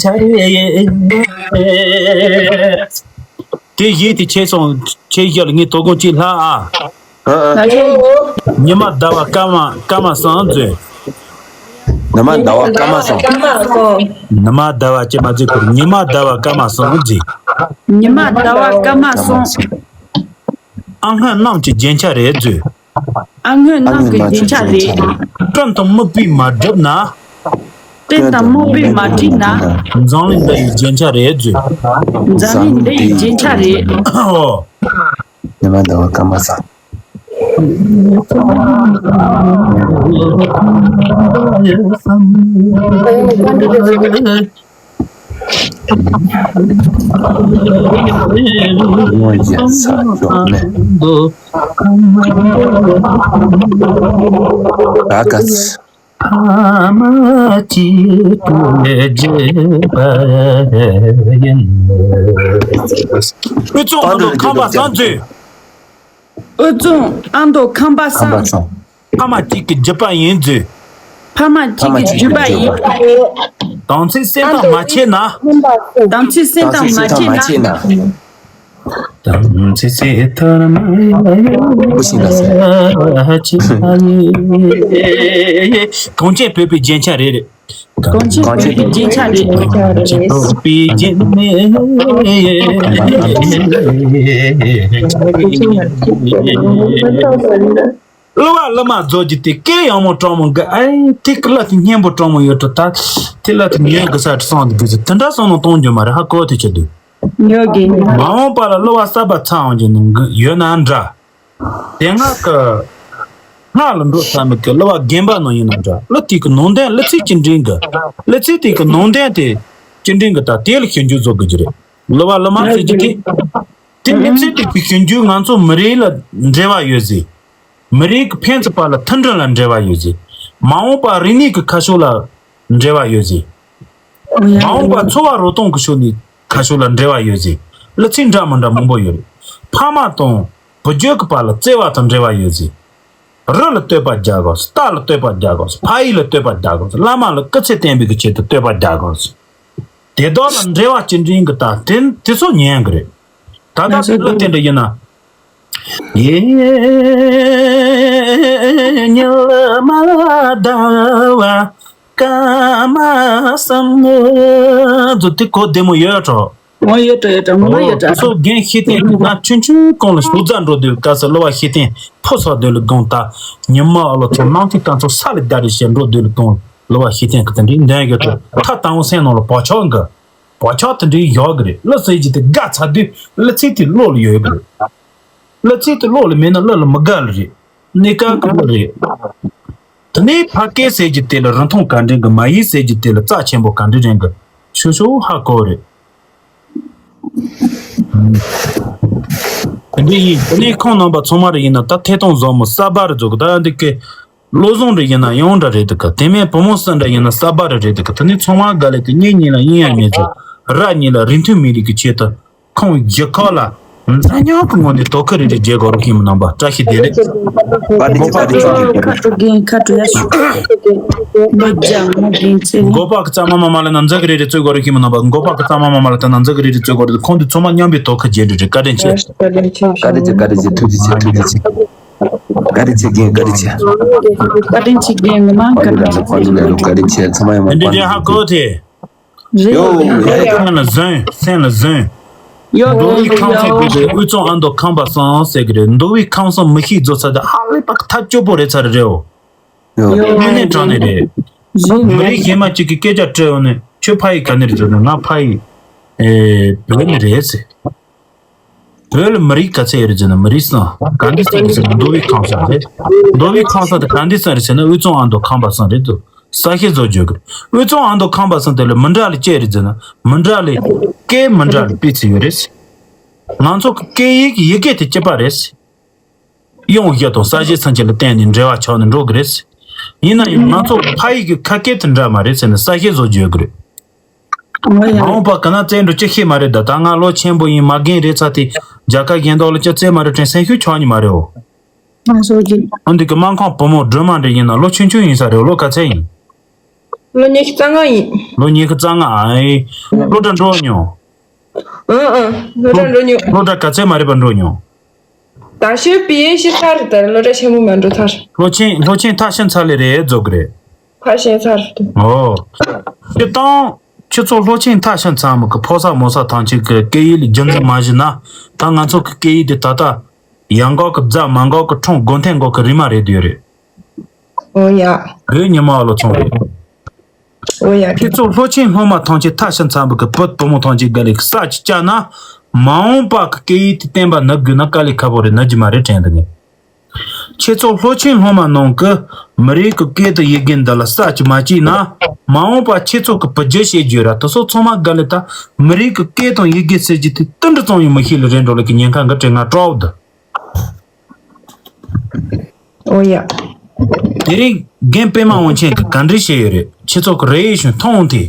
ཆ་རེ། དེ་ཡིད་དེ་ཆེ་སོང་། ཆེ་བཞག་ལ་ངས་དོ་དགོང་ཅིག་ལྷག་ཨ། ཨ་ཨ། ཉི་མ་ཟླ་བ་སྐར་མ་སྐར་མ་སོགས་མཛོད། ཉི་མ་ཟླ་བ་སྐར་མ་སོགས། ཉི་མ་ཟླ་བ་ཅེས་མ་བརྗོད་པར་ཉི་མ་ཟླ་བ་སྐར་མ་སོགས་མཛོད། ཉི་མ་ཟླ་བ་སྐར་མ་སོགས། ཨ་སྔོན་གནམ་གྱི་རྒྱན་ཆ་རེད་མཛོད། ཨ་སྔོན་གནམ་གྱི་རྒྱན་ཆ་རེད། སྤྲིན་དང་སྨུག་པས་མ་བསྒྲིབས་ན། སྤྲིན་དང་སྨུག་པས་མ་བསྒྲིབས་ན། འཛམ་གླིང་འདི་ཡི་རྒྱན་ཆ་རེད་མཛོད། འཛམ་གླིང་འདི་ཡི་རྒྱན་ཆ་རེད། ཨོ། ཉི་མ་ཟླ་བ་སྐར་མ་སོགས། ཨ་ཀ་ས། ཕ་མ་གཅིག་ཏུ་བརྗེས་པ་ཡིན། དབུས་གཙང་ཨ་མདོ་ཁམས་པ་སངས་མཛོད། དབུས་གཙང་ཨ་མདོ་ཁམས་པ་སངས། ཕ་མ་གཅིག་གི་བརྒྱུད་པ་ཡིན་མཛོད། ཕ་མ་གཅིག་གི་བརྒྱུད་པ་ཡིན། དམ་ཚིག་སེམས་དང་མ་ཕྱེ་ན། དམ་ཚིག་སེམས་དང་མ་ཕྱེ་ན། དམ་ཚིག་སེམས་དང་མ་ཕྱེ་ན། གངས་ཅན་བོད་པའི་རྒྱན་ཆ་རེད། གངས་ཅན་བོད་པའི་རྒྱན་ཆ་རེད། གངས་ཅན་བོད་པའི་རྒྱན་ཆ་རེད། གླུ་བ་གླུ་མ་རྫོགས་ཀྱི་དེ་སྐད་ཡང་མོ་གྲོགས་མོ་འགའ་ཨེ་དེ་གི་གླུ་དེ་སྙན་པོ་གྲོགས་མོ་ཡོད་དོ། ད་དེ་གླུ་དེ་ཉོས་དགོས་ས་དེ་སོང་དེ་དགོས་ས་དེ་འདྲ་སོང་ནོ་གཏོང་རྒྱུ་མ་རེད། ཧ་གོ་དེ་ཆེ་དུས་ཉོ་དགོས་ཉོ། མ་འོངས་པ་ལ་གླུ་བ་གསར་པ་ཚ་འོང་རྒྱུ་ནང་གི་ཡོད་ན་འདྲ། དེ་སྔ་གི་སྔ་ལ་འགྲོ་ས་མེད་གི་གླུ་བ་རྒན་པ་ནང་ཡིན་ན་འདྲ། གླུ་དེ་གི་ནང་དོན་གླུ་ཚིག་གི་འབྲིང་གི་གླུ་ཚིག་དེ་གི་ནང་དོན་དེ་སྤྱི་འབྲིང་གི་ད་དེ་ལ་ཞིབ་འཇུག་བཟོ་དགོས་ཀྱི་རེད། གླུ་བ་གླུ་མ་ཟེར་རྒྱུ་དེ། དེ་མི་ཚེ་གཅིག་པའི་ཞིབ་འཇུག་ང་ཚོ་མི་རིགས་ལ་འབྲེལ་བ་ཡོད་ཟེར། མི་རིགས་ཀྱི་ཕན་ཚུན་བར་ལ་མཐུན་སྒྲིལ་ལ་འབྲེལ་བ་ཡོད་ཟེར། མ་འོངས་པ་རིག་གནས་ཀྱི་ཁ་ཕྱོགས་ལ་འབྲེལ་བ་ཡོད་ཟེར། མ་འོངས་པ་འཚོ་བ་རོལ་སྟངས་ཀྱི་ཕྱོགས་ནས་ཁ་ཕྱོགས་ལ་འབྲེལ་བ་ཡོད་ཟེར། གླུ་ཚིག་འདྲ་མི་འདྲ་མང་པོ་ཡོད་རེད། ཕ་མ་དང་བུ་རྒྱུད་ཀྱི་བར་ལ་བརྩེ་བ་དང་འབྲེལ་བ་ཡོད་ཟེར། རི་ལ་བསྟོད་པ་རྒྱག་དགོས། རྟ་ལ་བསྟོད་པ་རྒྱག་དགོས། ཕ་ཡུལ་ལ་བསྟོད་པ་རྒྱག་དགོས། བླ་མ་ལ་སྐུ་ཚེ་བརྟན་པའི་གི་ཆེད་དུ་བསྟོད་པ་རྒྱག་དགོས། དེ་དག་ལ་འབྲེལ་བ་སྤྱི་འབྲིང་གི་ད་དེ་དེ་ཚོ་ཉན་གི་རེད། ད་ལྟ་དེ་གླུ་དེ་འདྲ་ཡིན་ན། ཡེ་ཉི་མ་ཟླ་བ་སྐར་མ་གསུམ་ནི་འཛུ་དེ་གོ་བདེ་མོ་ཡོད་འགྲོ། འོ་ཡོད་འགྲོ་ཡོད་འགྲོ་ངོ་མ་ཡོད་འགྲོ། སོ་རྒན་ཤེས་ལྡན་ང་ཆུང་ཆུང་གོང་ལ་ཞུགས་རྫ་འགྲོ་དུས་སྐབས་སུ་གླུ་བ་ཤེས་ལྡན་ཕོ་སོགས་དུས་ལ་དགོངས་དག་ཉི་མ་ཨ་ལོ་ཚོ་ནང་གི་གང་ཚོ་ས་ལ་བརྡར་རེ་བྱེད་འགྲོ་དུས་ལ་དགོངས། གླུ་བ་ཤེས་ལྡན་གྱི་དེ་འདྲའི་འདོན་ཡོད་དོ། ཐ་དང་བོ་སེམས་ནང་ལ་བག་ཆགས་འགའ། བག་ཆགས་དེ་འདྲའི་ཡོད་གི་རེད། གླུ་ཟེར་གྱི་དེ་དགའ་ཚར་དུས་གླུ་ཚིག་དེ་བློ་ལ་ཡོད་གི་རེད། གླུ་ཚིག་དེ་བློ་ལ་མེད་ན་གླུ་ལ་མི་དགའ་ལ་རེད། གནས་སྐབས་ཀྱི་གླུ་རེད། དེ་ནས་ཕ་སྐད་ཟེར་གྱི་དེ་ལ་རིན་ཐང་ག་འདྲ་གི། མ་ཡིག་ཟེར་གྱི་དེ་ལ་རྩ་ཆེན་པོ་ག་འདྲ་རེད་གི། ཤོ་ཤོ་ཧ་གོ་རེད། དེ་འདྲ་ཡིན། དེ་ནས་ཁོང་རྣམ་པ་ཚང་མ་རེ་ཡིན་ན་ད་ཐད་གཏོང་བཟང་མོ་གསར་པ་རེ་བཟོ་གི། ད་འདི་གི་བློ་བཟང་རེ་ཡིན་ན་ཡང་འདྲ་རེད་འདུག་ག་དེ་མིན་བུ་མོ་སུ་འདྲ་ཡིན་ན་གསར་པ་རེ་རེད་འདུག་ག་དེ་ནས་ཚང་མ་དགའ་ལས་དེ་གཉེན་ཉེ་ལ་དབྱིངས་ཡང་མེད་ཚོ་ར་གཉིས་ལ་རིན་ཐུང་མི་རིགས་ཀྱི་ཆེད་དུ་ཁོང་རྒྱུ་ཁ་ལ་འཛམ་གླིང་གི་ངོས་ནས་དོ་ཁུར་རེ་རེ་བྱེད་དགོས་རོགས་ཤིང་མི་རྣམ་པ་བཀྲ་ཤིས་བདེ་ལེགས། བཀའ་དྲིན་ཆེ་བཀའ་དྲིན་ཆེ། ཁ་དྲོ་རྒན་ཁ་དྲོ་ཡ་ཤོག་ལོ་རྒྱ་མོ་རྒན་ཚེ། མགོ་པ་གི་གཙང་མ་མ་མ་ལ་ན་འཛག་རེ་རེ་རྩོད་དགོས་རོགས་ཤིང་མི་རྣམ་པ། མགོ་པ་གི་གཙང་མ་མ་མ་ལ་ད་ན་འཛག་རེ་རེ་རྩོད་དགོས་རེད། ཁོང་དུ་ཚང་མ་མཉམ་པའི་དོ་ཁུར་བྱེད་རེ་རེ། བཀའ་དྲིན་ཆེ། བཀའ་དྲིན་ཆེ། བཀའ་དྲིན་ཆེ། བཀའ་དྲིན་ཆེ། ཐུགས་རྗེ་ཆེ། ཐུགས་རྗེ་ཆེ། བཀའ་དྲིན་ཆེ་རྒན། བཀའ་དྲིན་ཆེ། བཀའ་དྲིན་ཆེ་རྒན། ངོ་མ་བཀའ་དྲིན་ཆེ། བཀའ་དྲིན་ཆེ། ཚང་མ་ཡོང་བ་བཀའ་དྲིན་ཆེ། ཚང་མ་ཡོང་བ་བཀའ་དྲིན་ཆེ། འདི་འདྲའི་ཧ་གོ་ཐེ། རེད། ཡོ། སེམས་ལ་ཟིན། སེམས་ལ་ཟིན། ཡོད། མདོ་དབུས་ཁམས་གསུམ་གྱི་དབུས་གཙང་ཨ་མདོ་ཁམས་པ་གསུམ་ཟེར་གི་རེད། མདོ་དབུས་ཁམས་གསུམ་མི་ཤེས་བཟོ་ཚར་དེ་ཧ་ལས་པ་ཐབས་སྐྱོ་པོ་རེད་ཚར་རེད་འོ། ཡོད། དངོས་གནས་དྲང་གནས་རེད། རེད། མི་རིགས་གཞན་མ་གཅིག་གིས་སྐད་ཆ་དྲིས་ཡོང་ནས་ཁྱོད་ཕ་ཡུལ་ག་ནས་རེད་ཟེར་ན། ང་ཕ་ཡུལ་ཨེ་བོད་ནས་རེད་ཟེར། བོད་ལ་མི་རིགས་ག་ཚད་ཡོད་རེད་ཟེར་ན། མི་རིགས་གསུམ། ག་འདི་གསུམ་རེད་ཟེར་ན། མདོ་དབུས་ཁམས་གསུམ་རེད། མདོ་དབུས་ཁམས་གསུམ་དེ་ག་འདི་གསུམ་རེད་ཟེར་ན། དབུས་གཙང་ཨ་མདོ་ཁམས་པ་གསུམ་རེད་འདུག་གསལ་བཤད་བཟོ་རྒྱུ་གི་རེད། དབུས་གཙང་ཨ་མདོ་ཁམས་པ་གསུམ་དེ་ལ་མི་འདྲ་ལ་ཅི་རེད་ཟེར་ན། མི་འདྲ་ལ་སྐད་མི་འདྲ་ལ་སྤུས་ཚད་ཡོད་རེད། ང་ཚོ་གི་སྐད་ཡིག་ཡི་གེ་དེ་གཅིག་པ་རེད། དབྱངས་བཞི་དང་གསལ་བྱེད་ཚུན་ཆད་ལ་བརྟེན་ནས་འབྲེལ་བ་ཆགས་ནས་འགྲོ་གི་རེད། ཡིན་ན་ཡང་ང་ཚོ་ཕ་ཡུལ་གྱི་ཁ་སྐད་དེ་འདྲ་མ་རེད་ཟེར་ནས་གསལ་བཤད་བཟོ་རྒྱུ་ཡོད་གི་རེད། འོ་ཡ། མ་འོངས་པ་ག་ན་བཙལ་འགྲོ་ཅི་ཤེས་མ་རེད་ད། ད་ང་ལོ་ཆེན་པོ་ཡིན། མ་རྒན་རེད་ཚར་དེ་རྒྱལ་ཁབ་གཞན་དག་ལ་ཅི་བཙལ་མ་རེད་དྲན་སེམས་ཤུགས་ཆག་ནི་མ་རེད་འོ། ང་ཚོ་གི། འོ་འདི་གི་སྨར་ཁམས་བུ་མོ་སྒྲོལ་མ་འདྲ་ཡིན་ན་ལོ་ཆུང་ཆུང་ཡིན་ས་རེད། ལོ་ག་ཚད་ཡིན། ལོ་ཉི་ཤུ་རྩ་ལྔ་ཡིན། ལོ་ཉི་ཤུ་རྩ་ལྔ་ཨ་ཡེ། སློབ་གྲྭ་འགྲོ་མྱོང་། ཨང་ཨང་། སློབ་གྲྭ་འགྲོ་མྱོང་། སློབ་གྲྭ་ག་ཚད་མ་རེད་པ་འགྲོ་མྱོང་། ད་ཤོད་པའི་ཡེ་ཤེས་ཚར་རེད། ད་སློབ་གྲྭ་ཆེན་མོ་མ་འགྲོ་ཚར། སློབ་ཆེན་སློབ་ཆེན་མཐར་ཕྱིན་ཚར་ལེ་རེད་རྫོགས་གི་རེད། ཕར་ཕྱིན་ཚར་རེད། ཨོ། སྤྱིར་བཏང་ཁྱེད་ཚོ་སློབ་ཆེན་མཐར་ཕྱིན་ཚར་མི་གི་ཕོ་གསར་མོ་གསར་ཐམས་ཅད་ཀྱི་སྐད་ཡིག་ལ་རྒྱུན་འཛིན་མ་བྱས་ན། ད་ང་ཚོ་གི་སྐད་ཡིག་དེ་ད་ལྟ་ཡར་འགག་གི་རྫ་མར་འགག་གི་འཕྲང་སྒོ་མཐའི་འགག་གི་རིལ་མ་རེད་འདོད་རེད། ཨོ་ཡ། བོད་ཉི་མ་བ་ལོ་ཚོང་རེད། ཨོ་ཡ། ཁྱེད་ཚོ་སློབ་ཆེན་སློབ་མ་ཐམས་ཅད་མཐར་ཕྱིན་ཚར་བུ་གི་བུ་བུ་མོ་ཐམས་ཅད་དགའ་ལས་ཀྱི་ས་ཅིག་བཅག་ན། མ་འོངས་པ་གི་སྐད་ཡིག་དེ་བསྟན་པ་ནུབ་དགོས་ན་དཀའ་ལས་ཁག་པོ་རེད། ནུབ་རྒྱུ་མ་རེད་དྲན་འདུག་ངས། ཁྱེད་ཚོ་སློབ་ཆེན་སློབ་མ་ནང་གི་མི་རིགས་ཀྱི་སྐད་དང་ཡི་གེ་འདི་ལ་ས་ཅིག་མ་བཅག་ན། མ་འོངས་པ་ཁྱེད་ཚོ་གི་བུ་རྒྱུད་བཤད་རྒྱུ་ར་དེ་ཚོ་ཚང་མ་དགའ་ལས་ད་མི་རིགས་ཀྱི་སྐད་དང་ཡི་གེ་ཟེར་རྒྱུ་དེ་ཏིལ་འབྲུ་ཙམ་ཡང་མི་ཤེས་ལ་རེད་འགྲོ་ལ་གི་ཉེན་ཁ་འགའ་དྲན་ང་སྐྲག་འདུག་ཨོ་ཡ། དེ་རིང་རྒན་པད་མ་དབང་ཆེན་གྱིས་ག་འདྲ་བཤད་ཡོད་རེད། ཁྱེད་ཚོ་གི་རེ་ཡིད་བཞིན་མཐོང་འོང་དེ།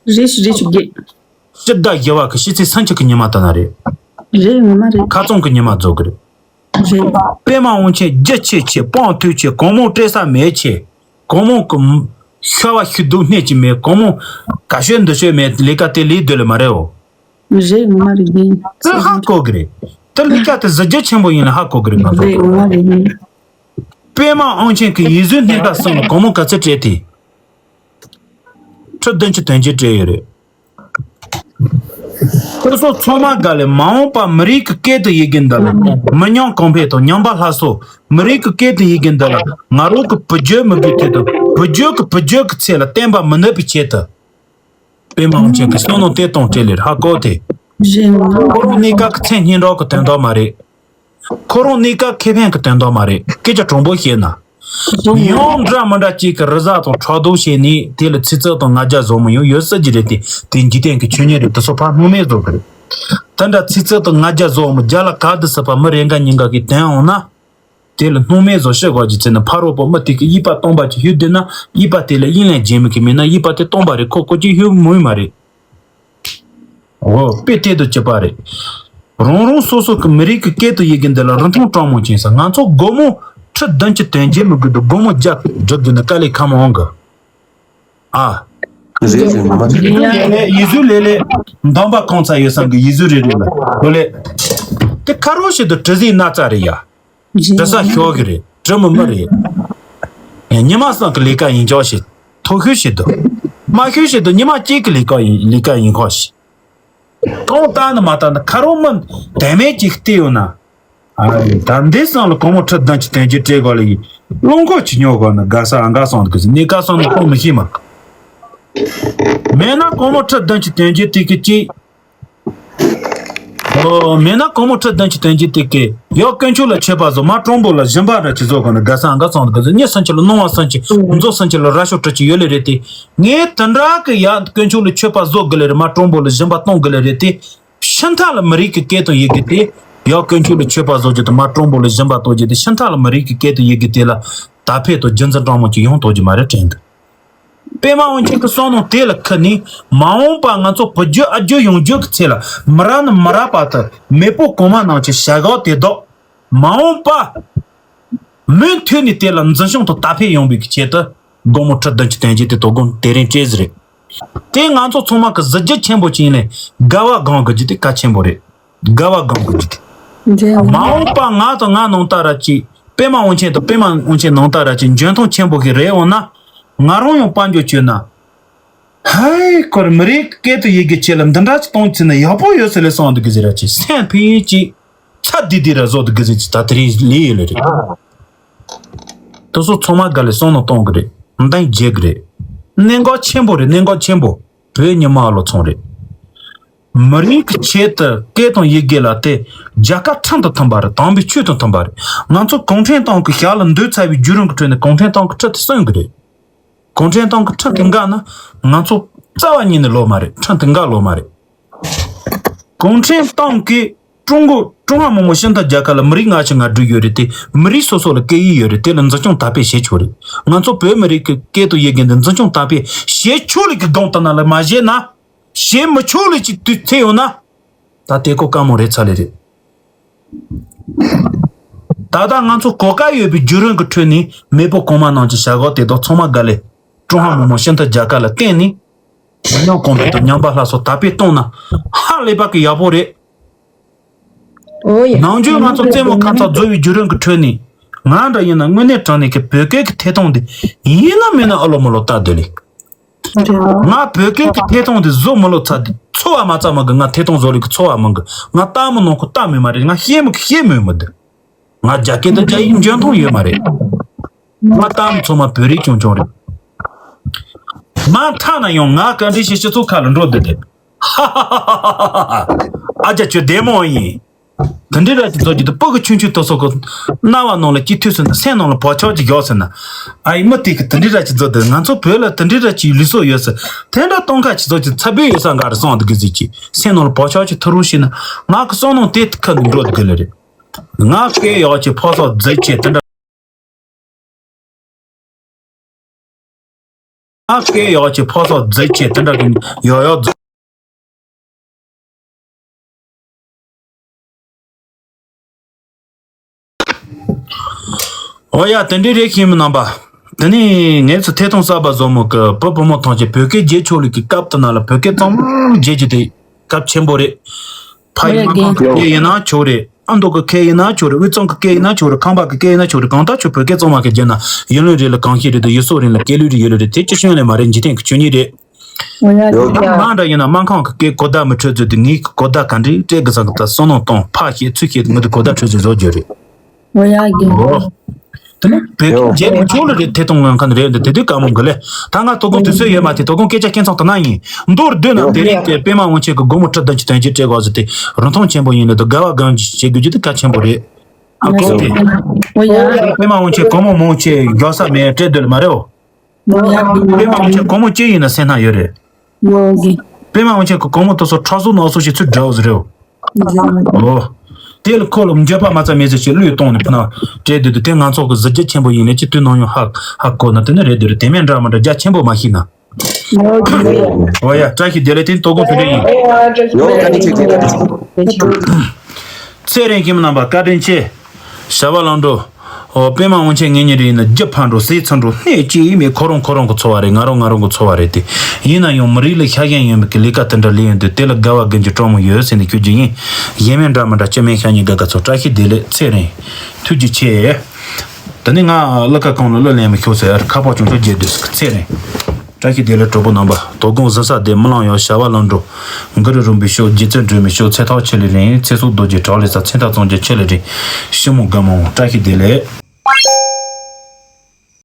རེད་ཞུ་རེད་ཞུ་རྒན། སྤྱི་ཟླ་བཞི་བ་གི་ཕྱི་ཚེས་སུམ་ཅུ་གི་ཉི་མ་ལྟ་ན་རེད། རེད་ངོ་མ་རེད། ཁ་རྩང་གི་ཉི་མ་རྫོགས་གི་རེད། རེད། པད་མ་དབང་ཆེན་རྒྱུ་ཆེ་ཆེ་སྤང་ཐོས་ཆེ་གང་མང་སྤྲད་ས་མེད་ཆེ། གང་མང་གི་ཤ་བ་ཤི་སྡུག་སྣེ་གཅིག་མེད། གང་མང་ག་ཤོད་འདི་ཤོད་མེད། ལས་ཀ་དེ་ལས་སྡོད་ལ་མ་རེད་འོ། རེད་ངོ་མ་རེད་རྒན། དེ་ཧ་གོ་གི་རེད། དེ་ལས་ཀ་དེ་གཟི་བརྗིད་ཆེན་པོ་ཡིན་ལ་ཧ་གོ་གི་རེད་ང་ཚོ། རེད་ངོ་མ་རེད་རྒན། པད་མ་དབང་ཆེན་གྱི་ཡིག་གཟུགས་སྣེ་ཁ་གསུམ་ལ་གང་མང་ག་ཚོད་སྤྲད་དེ། ཁྲི་བདུན་ཅུ་དོན་བརྒྱད་སྤྲད་ཡོད་རེད། ཁོ་ཚོ་ཚང་མ་དགའ་ལས་མ་འོངས་པ་མི་རིགས་ཀྱི་སྐད་དང་ཡི་གེ་འདི་ལ་མི་ཉམས་གོང་འཕེལ་དང་ཉམས་པ་སླར་གསོ། མི་རིགས་ཀྱི་སྐད་དང་ཡི་གེ་འདི་ལ་ང་རང་གི་བུ་རྒྱུད་མི་དགོས་དུས་དང་བུ་རྒྱུད་ཀྱི་བུ་རྒྱུད་ཀྱི་ཚེ་ལ་བསྟན་པ་མི་ནུབ་པའི་ཆེད་དུ། པད་མ་དབང་ཆེན་གྱི་བསམ་བློ་དེ་གཏོང་སྤྲད་ལེར་ཧ་གོ་དེ། རེད་ངོ་མ། ཁོ་རང་གནས་སྐབས་ཀྱི་མཚན་སྙན་གྲགས་ཀྱི་དོན་དག་མ་རེད། ཁོ་རང་གནས་སྐབས་ཁེ་ཕན་གྱི་དོན་དག་མ་རེད། སྐད་ཆ་དྲང་པོ་བཤད་ན། ཡང་འདྲ་མི་འདྲ་གཅིག་གི་རི་གཟར་དང་ཕྲག་དོག་བྱས་ནས་དེ་ལ་ཚིག་རྩུབ་དང་ང་རྒྱལ་བཟོ་མི་ཡོང་། ཡོད་སྲིད་ཀྱི་རེད་དེ། དེ་འཇིག་རྟེན་གྱི་ཆོས་ཉིད་རེད། དེ་ཚོ་ཕར་སྣང་མེད་བཟོ་གི་རེད། དེ་འདྲ་ཚིག་རྩུབ་དང་ང་རྒྱལ་བཟོ་མི་རྒྱ་ལ་ག་དུ་སྲིད་པ་མི་རེ་འགའ་ཉིན་འགའ་གི་དོན་འོང་ན། དེ་ལ་སྣང་མེད་བཟོ་ཤེས་དགོས་ཀྱི་ཚེ་ན་ཕ་རོལ་པོ་མི་དེ་གི་གཡུས་པ་སྟོང་པ་ཅིག་ཡོད་བསྡད་ན། གཡུས་པ་དེ་ལ་གཡུལ་ལས་བྱེད་མི་གི་མེད་ན་གཡུས་པ་དེ་སྟོང་པ་རེད། ཁོ་ཁོ་ཅིག་ཡོད་མུས་མ་རེད། འོ་དཔེ་དེ་དུ་གཅིག་པ་རེད། རང་རང་སོ་སོ་གི་མི་རིགས་ཀྱི་སྐད་དང་ཡི་གེ་འདི་ལ་རིན་ཐང་སྤྲང་མོ་ཅན་ས། ང་ཚོ་སྒོར་མོ་ཁྲི་བདུན་ཅུ་དོན་བརྒྱད་མི་དགོས་འདུག་སྒོར་མོ་བརྒྱ་སྒྲུབ་དགོས་ན་དཀའ་ལས་ཁག་མང་གི། ཨ། རེད་རེད་ངོ་མ་རེད། ཡིག་གཟུགས་ལས་ལས་འདམ་པ་གང་ཚ་ཡོད་སང་གི་ཡིག་གཟུགས་རེད་རེད་ལ་ལོ་ལས། དེ་ཁ་རོག་བྱེད་དུ་གྲི་ཟིག་སྣ་ཚ་རེད་ཡ། གྲི་ས་ཤོག་གི་རེད། གྲི་མི་མི་རེད། ཉི་མ་སང་གི་ལས་ཀ་ཡིན་ཅོག་བྱེད། ཐོ་ཤུ་བྱེད་དུ། མ་ཤུ་བྱེད་དུ་ཉི་མ་གཅིག་གི་ལས་ཀ་ཡིན་ལས་ཀ་ཡིན་ཁོག་བྱེད། གང་ལྟ་ནི་མ་ལྟ་ནི་ཁ་རོག་མི་དེ་མེད་ཅིག་བལྟས་ཡོད་ན། ཨ། ད་འདི་སང་ལ་སྒོར་མོ་ཁྲི་བདུན་ཅུ་དོན་བརྒྱད་སྤྲད་དགོས་ལ་ཡིན། བློ་འགོག་ཅི་ཉོ་དགོས་ན་དགའ་ས་ཨ་དགའ་སོང་གི་ཟིན་ནས་དགའ་སོང་ནས་ཁོང་མི་ཤེས་མ། མེད་ན་སྒོར་མོ་ཁྲི་བདུན་ཅུ་དོན་བརྒྱད་དེ་གི་གཅིག་ཨོ། མེད་ན་སྒོར་མོ་ཁྲི་བདུན་ཅུ་དོན་བརྒྱད་དེ་གི་ཡག་དཀོན་མཆོག་ལ་མཆོད་པ་བཟོ། མ་སྤྲང་པོ་ལ་སྦྱིན་པ་ར་ཅི་བཟོ་དགོས་ན་དགའ་ས་ཨ་དགའ་སོང་གི་ཟིན། མྱི་སུམ་ཅུ་ལ་གནང་བ་སུམ་ཅུ་མཛོ་སུམ་ཅུ་ལ་ར་ཤོག་ཁྲི་གཅིག་ཡོད་ལེ་རེད་དེ། ངས་དེ་འདྲ་གི་ཡག་དཀོན་མཆོག་ལ་མཆོད་པ་བཟོ་དགོས་ལེ་རེད། མ་སྤྲང་པོ་ལ་སྦྱིན་པ་གཏོང་དགོས་ལེ་རེད་དེ། ཕྱི་མཐའ་ལ་མི་རིགས་ཀྱི་སྐད་དང་ཡི་གེ་དེ། ཡང་དཀོན་མཆོག་ལ་མཆོད་པ་བཟོ་རྒྱུ་དང་མ་སྤྲང་པོ་ལ་སྦྱིན་པ་གཏོང་རྒྱུ་དེ་ཕྱི་མཐའ་ལ་མི་རིགས་ཀྱི་སྐད་དང་ཡི་གེ་དེ་ལ་དར་འཕེལ་དང་རྒྱུན་འཛིན་སྤྲང་མོ་ཅིག་ཡོང་ཐུབ་རྒྱུ་མ་རེད་དྲན་འདུག་པད་མ་དབང་ཆེན་གྱི་བསམ་བློ་དེ་ལ་ཁུར་ནས་མ་འོངས་པ་ང་ཚོ་བུ་རྒྱུད་ཨ་རྒྱུད་ཡོང་རྒྱུ་གི་ཚེ་ལ་མི་རབས་ནས་མི་རབས་བར་དུ་མེས་པོ་གོང་མ་ནང་བཞིན་བྱ་གག་དེ་དག་མ་འོངས་པ། མུ་མཐུད་ནས་དེ་ལ་འཛིན་སྐྱོང་དང་དར་འཕེལ་ཡོང་བའི་ཆེད་དུ་སྒོར་མོ་ཁྲི་བདུན་ཅུ་དོན་བརྒྱད་དེ་དོ་དགོང་དེ་རིང་སྤྲད་ཟིག་རེད། དེ་ང་ཚོ་ཚང་མ་གི་གཟི་བརྗིད་ཆེན་པོ་ཅིག་ཡིན་ནས་དགའ་བ་སྒོམ་དགོས་རྒྱུ་དེ་གལ་ཆེན་པོ་རེད། དགའ་བ་སྒོམ་དགོས་རྒྱུ་དེ། མ་འོངས་པ་ང་དང་ང་ནང་ལྟར་ར་ཅིག་པད་མ་དབང་ཆེན་དང་པད་མ་དབང་ཆེན་ནང་ལྟར་ར་ཅིག་འཇོན་ཐང་ཆེན་པོ་ཞིག་རེད་འོང་ན། ང་རང་ཡང་དཔལ་འབྱོར་བཅོས་ན། ཧའི་ཁོར་མི་རིགས་སྐད་དུ་ཡི་གེ་ཆེ་ལ་འདི་འདྲ་ཅིག་གཏོང་ཚེ་ན་ཡག་པོ་ཡོད་ཟེར་ལས་སོང་འདུག་གི་ཟེར་ར་ཅིག་སེམས་ཕི་ཡིན་ཅིག་ཚ་དི་དི་ར་བཟོ་འདུག་གི་ཟེར་ཅིག་ད་དེ་རིང་ལས་ཡོད་ལེ་རེད། དེ་ཚོ་ཚང་མ་དགའ་ལས་སོང་ནང་གཏོང་གི་རེད། འདང་རྒྱག་གི་རེད། གནད་འགག་ཆེན་པོ་རེད། གནད་འགག་ཆེན་པོ། བོད་ཉི་མ་ལོ་ཚོང་རེད། མི་རིགས་ཀྱི་ཆེད་དུ་སྐད་དང་ཡི་གེ་ལ་དེ་རྒྱལ་ཁ་ཕྲན་དུ་ཐིམ་པ་རེད། དམ་པའི་ཆོས་དང་མཐུན་པ་རེད། ང་ཚོ་གུང་ཁྲན་ཏང་གི་ཞབས་ལ་འདུས་ཚར་བའི་བརྒྱུད་རིམ་གྱི་ཁྲོད་ནས་གུང་ཁྲན་ཏང་གི་ཁྲི་དེ་སྲུང་གི་རེད། གུང་ཁྲན་ཏང་གི་ཁྲི་དེ་འགག་ན་ང་ཚོ་རྩ་བ་ཉིད་ནས་ལོག་མ་རེད། ཁྲི་དེ་འགག་ལོག་མ་རེད། གུང་ཁྲན་ཏང་གིས་ཀྲུང་གོ་ཀྲུང་ཧྭ་མི་དམངས་སྤྱི་མཐུན་རྒྱལ་ཁབ་ལ་མི་རིགས་ལྔ་བཅུ་ང་དྲུག་ཡོད་རེད་དེ། མི་རིགས་སོ་སོ་ལ་སྐད་ཡིག་ཡོད་རེད། དེ་ལ་འཛིན་སྐྱོང་དར་སྤེལ་བྱེད་ཆོག་རེད། ང་ཚོ་བོད་མི་རིགས་ཀྱི་སྐད་དང་ཡི་གེ་འདི་འཛིན་སྐྱོང་དར་སྤེལ་བྱེད་ཆོག་ལེ་གི་སྒང་དེ་ན་ལ་མ་བྱས་ན། བྱེད་མི་ཆོག་ལེ་ཅིག་དུས་ཚེ་ཡོང་ན། ད་དེ་ཀོ་དཀའ་མོ་རེད་ཚ་ལེ་རེད། ད་ལྟ་ང་ཚོ་གོ་སྐབས་ཡོད་པའི་བརྒྱུད་རིམ་གྱི་ཁྲོད་ནས་མེས་པོ་གོང་མ་རྣམས་ཀྱི་བྱ་བཞག་དེ་དག་ཚང་མ་དགའ་ལེ། ཀྲུང་ཧྭ་མི་དམངས་སྤྱི་མཐུན་རྒྱལ་ཁབ་ལ་བརྟེན་ནས། མི་ཉམས་གོང་འཕེལ་དང་ཉམས་པ་སླར་གསོ་དར་སྤེལ་གཏོང་ན་ཧ་ལས་པ་གི་ཡག་པོ་རེད། འོ་ཡ། ནམ་རྒྱུན་ང་ཚོ་རྩེད་མོ་ཁ་མཚར་རྫོགས་པའི་བརྒྱུད་རིམ་གྱི་ཁྲོད་ནས་ང་འདྲ་ཡིན་ན་དངོས་གནས་དྲང་གནས་ཀྱི་བོད་སྐད་ཀྱི་ཐད་གཏོང་འདི་ཡིན་ན་མིན་ན་ཨ་ལོ་མ་ལོ་ལྟ་སྡོད་ལེ། ང་བོད་སྐད་ཀྱི་ཐད་གཏོང་འདི་བཟོ་མི་ལོ་ཚ་འདི་ཚོ་བ་མ་ཚ་མང་གི། ང་ཐད་གཏོང་བཟོ་ལེ་གི་ཚོ་བ་མང་གི། ང་ལྟ་མི་ནང་ཁོ་ལྟ་མི་མ་རེད། ང་ཤེས་མི་གི་ཤེས་མི་མི་འདི། ང་རྒྱ་སྐད་དང་རྒྱ་ཡིག་འཇོན་ཐང་ཡོད་མ་རེད། ང་ལྟ་མི་ཚང་མ་བོད་རིགས་ཆུང་ཆུང་རེད། མ་མཐའ་ན་ཡང་ང་ག་འདྲ་ཞིག་སྤྱི་ཚོགས་ཁ་ལ་འགྲོ་བསྡད་དེ། ཧ་ཧ་ཧ་ཧ། ཨ་ཅག་ཁྱོད་བདེ་མོ་ཡིན། དེ་འདྲའི་ར་ཅིག་རྫོགས་ཀྱི་འདུག་སྤུ་གུ་ཆུང་ཆུང་དེ་ཚོ་གི་རྣ་བ་ནང་ལ་སྐྱིད་ཐོས་སོང་ན་སེམས་ནང་ལ་བག་ཆགས་ཅིག་བཞག་སོང་ན། ཨ་ཡི་མི་དེ་གི་དེ་འདྲའི་ར་ཅིག་རྫོགས་འདུག་ང་ཚོ་བོད་ལ་དེ་འདྲའི་ར་ཅིག་ལུས་སྲོག་ཡོད་ས་དེ་འདྲ་གཏོང་ཁ་ཅིག་རྫོགས་ཀྱི་ཚ་བོད་ཡོད་ས་འགའ་རེ་སོང་འདུག་གི་ཟིག་ཅིག་སེམས་ནང་ལ་བག་ཆགས་ཅིག་ཐུག་རུང་ཤེས་ན། ང་གི་བསམ་མནོ་དེ་ཁ་ནས་འགྲོ་འདུག་གི་ལེ་རེད། ང་སྐད་ཡག་ཅིག་ཕོ་སོགས་རྫིག་ཅིག་དེ་འདྲ། ང་སྐད་ཡག་ཅིག་ཕོ་སོགས་རྫིག་ཅིག་དེ་འདྲ་གི་ཡག་ཡག་རྫིག། འོ་ཡ། དེ་འདྲའི་རེད། ཤེས་མི་རྣམ་པ། དེ་ནས་ངས་ཚོ་ཐད་གཏོང་གསར་པ་བཟོ་མོ་གི་བུ་བུ་མོ་ཐམས་ཅད་བོད་སྐད་བརྗེད་ཆོག་ལེ་གི་སྐབས་དེ་ན་ལ་བོད་སྐད་གཙང་མ་བརྗེད་རྒྱུ་དེ་སྐབས་ཆེན་པོ་རེད། ཕ་ཡི་མ་ཁང་གི་སྐད་ཡིན་ན་ཆོག་རེད། ཨ་མདོ་གི་སྐད་ཡིན་ན་ཆོག་རེད། དབུས་གཙང་གི་སྐད་ཡིན་ན་ཆོག་རེད། ཁམས་པ་གི་སྐད་ཡིན་ན་ཆོག་རེད། གང་ལྟར་ཁྱོད་བོད་སྐད་གཙང་མ་གི་བརྗེད་ན་ཡུན་རིང་རེད་ལ་གང་ཤེས་རེད་དེ་ཡུལ་སྲོལ་རིང་ལ་སྐད་ལུགས་རེད་ཡོད་ལེ་རེད། དེ་ཅི་ཤོད་ལེ་མ་རེད། འཇིག་རྟེན་གི་ཆོས་ཉིད་རེད། ཡོད་ཀྱང་། ང་འདྲ་ཡིན་ན་སྨར་ཁམས་ཀྱི་སྐད་གོ་བརྡ་མི་འཕྲོད་ཚོད་དེ་ངའི་གོ་བརྡ་ག་འདྲས་སྤྲད་དགོས་ས་གི་ད་བསམ་མནོ་གཏོང་ཕ་ཤེས་ཚུལ་ཤེས་ངའི་དེ་གོ་བརྡ་འཕྲོད་ཚོད་བཟོ་རྒྱུ་རེད། འོ་ཡ་གི། འོ། དེ་ནི་བོད་ཡོད། རྒྱལ་མི་ཆོག་ལ་རེད་ཐད་གཏོང་ངང་མཁན་རེད་འདི་དེ་དུས་དཀའ་མོ་གི་ལེ། ད་ང་དོ་དགོང་དུས་ཚོད་ཡོད་མ་དེ་དོ་དགོང་སྐད་ཆ་སྐད་མཚམས་དུ་ན་ཡིན། མདོར་བསྡུས་ན་དེ་རིང་གི་པད་མ་དབང་ཆེན་གྱི་སྒོར་མོ་ཁྲི་བདུན་གྱི་དོན་རྐྱེན་སྤྲད་དགོས་ཟེར་ཏེ་རིན་ཐང་ཆེན་པོ་ཡིན་ལ་དུ་དགའ་བ་གང་ཅི་བྱེད་དགོས་རྒྱུ་དེ་གལ་ཆེན་པོ་རེད། ཨ་ཁོ་དེ། འོ་ཡ། པད་མ་དབང་ཆེན་སྒོར་མོ་མང་ཆེ་རྒྱག་ས་མེད་སྤྲད་སྡོད་ལ་མ་རེད་འོ། དེ་མ་འོང་ཆེ་སྒོར་མོ་ཅི་ཡིན་ན་སེམས་ན་ཡོད་རེད། ཡོད་གི། པད་མ་འོང་ཆེ་གི་སྒོར་མོ་དེ་ཚོ་ཁྲག་སོག་ནག་སོག་ཞིག་ཚུར་འདྲ་བོ་ཟེར་རེད། ཨོ། དེ་ལ་ཁོ་ལ་འགྱོད་པ་མ་ཚ་མེད་ཟེར་ཞིག་བློས་གཏོང་ནས་ཕུ་ན་སྤྲད་དུས་དེ་ང་ཚོ་གི་གཟི་བརྗིད་ཆེན་པོ་ཡིན་ལས་ཅི་དུས་ནང་ཡང་ཧ་ཧ་གོ་ན་དེ་ནི་རེད་དེ་རེད་དེ་མེད་འདྲ་མི་འདྲ་རྒྱ་ཆེན་པོ་མ་ཤེས་ན། ཡོད་གི། ཨོ་ཡ་བཀྲ་ཤིས་བདེ་ལེགས་དེ་ནི་དོ་དགོང་དེ་འདྲ་ཡིན། ཡོད་བཀྲ་ཤིས་བདེ་ལེགས། ཚེ་རིང་ཁྱིམ་རྣམ་པ་བཀའ་དྲིན་ཆེ། བྱ་བ་ལམ་འགྲོ། ཨོ་པད་མ་དབང་ཆེན་ངེད་གཉིས་རེད་ཡིན་ན་རྒྱུ་ཕར་འགྲོ་ཟས་ཚུར་འགྲོ་སྣེ་གཅིག་ཡིན་མེད་ཁོ་རང་ཁོ་རང་གི་འཚོ་བ་རེད། ང་རང་ང་རང་གི་འཚོ་བ་རེད་དེ། ཡིན་ན་ཡང་མི་རིགས་ལ་ཤ་ཞེན་ཡོད་མེད་ཀྱི་ལས་ཀ་དེ་འདྲ་ལས་ཡོང་དུས་དེ་ལ་དགའ་བ་དགའ་རྒྱུ་སྤྲང་མོ་ཡོད་ཟེར་ནས་ཁྱོད་ཀྱི་ཡིན། གཞན་མེད་འདྲ་མི་འདྲ་སྐྱེ་དམན་ཤ་ཉེ་དགའ་དགའ་ཚོ་བཀྲ་ཤིས་བདེ་ལེགས་ཚེ་རིང་། ཐུགས་རྗེ་ཆེ། དེ་ནས་ང་གླུ་ཁ་གང་ལ་གླུ་ལེན་མི་ཤོག་ཟེར་ཁ་པར་བྱུང་ཆོག་རྒྱལ་དུས་ཚེ་རིང་། བཀྲ་ཤིས་བདེ་ལེགས་གྲོགས་པོ་རྣམ་པ། དོ་དགོང་གཟན་ས་བདེ་མི་ལང་ཡོང་བྱ་བ་ལམ་འགྲོ། གུ་རུ་རིན་པོ་ཆེ་རྗེ་བཙུན་སྒྲོལ་མའི་ཞོ་ཚེ་ཐག་ཆེ་ལེ་རིང་ཚེ་སྲོག་རྡོ་རྗེ་བྲག་ལེ་ས་ཚེ་མཐའ་བཙོང་རྒྱུ་ཆེ་ལེ་རིང་། ཤི་མོ་དགའ་མོ་བཀྲ་ཤིས་བདེ་ལེགས།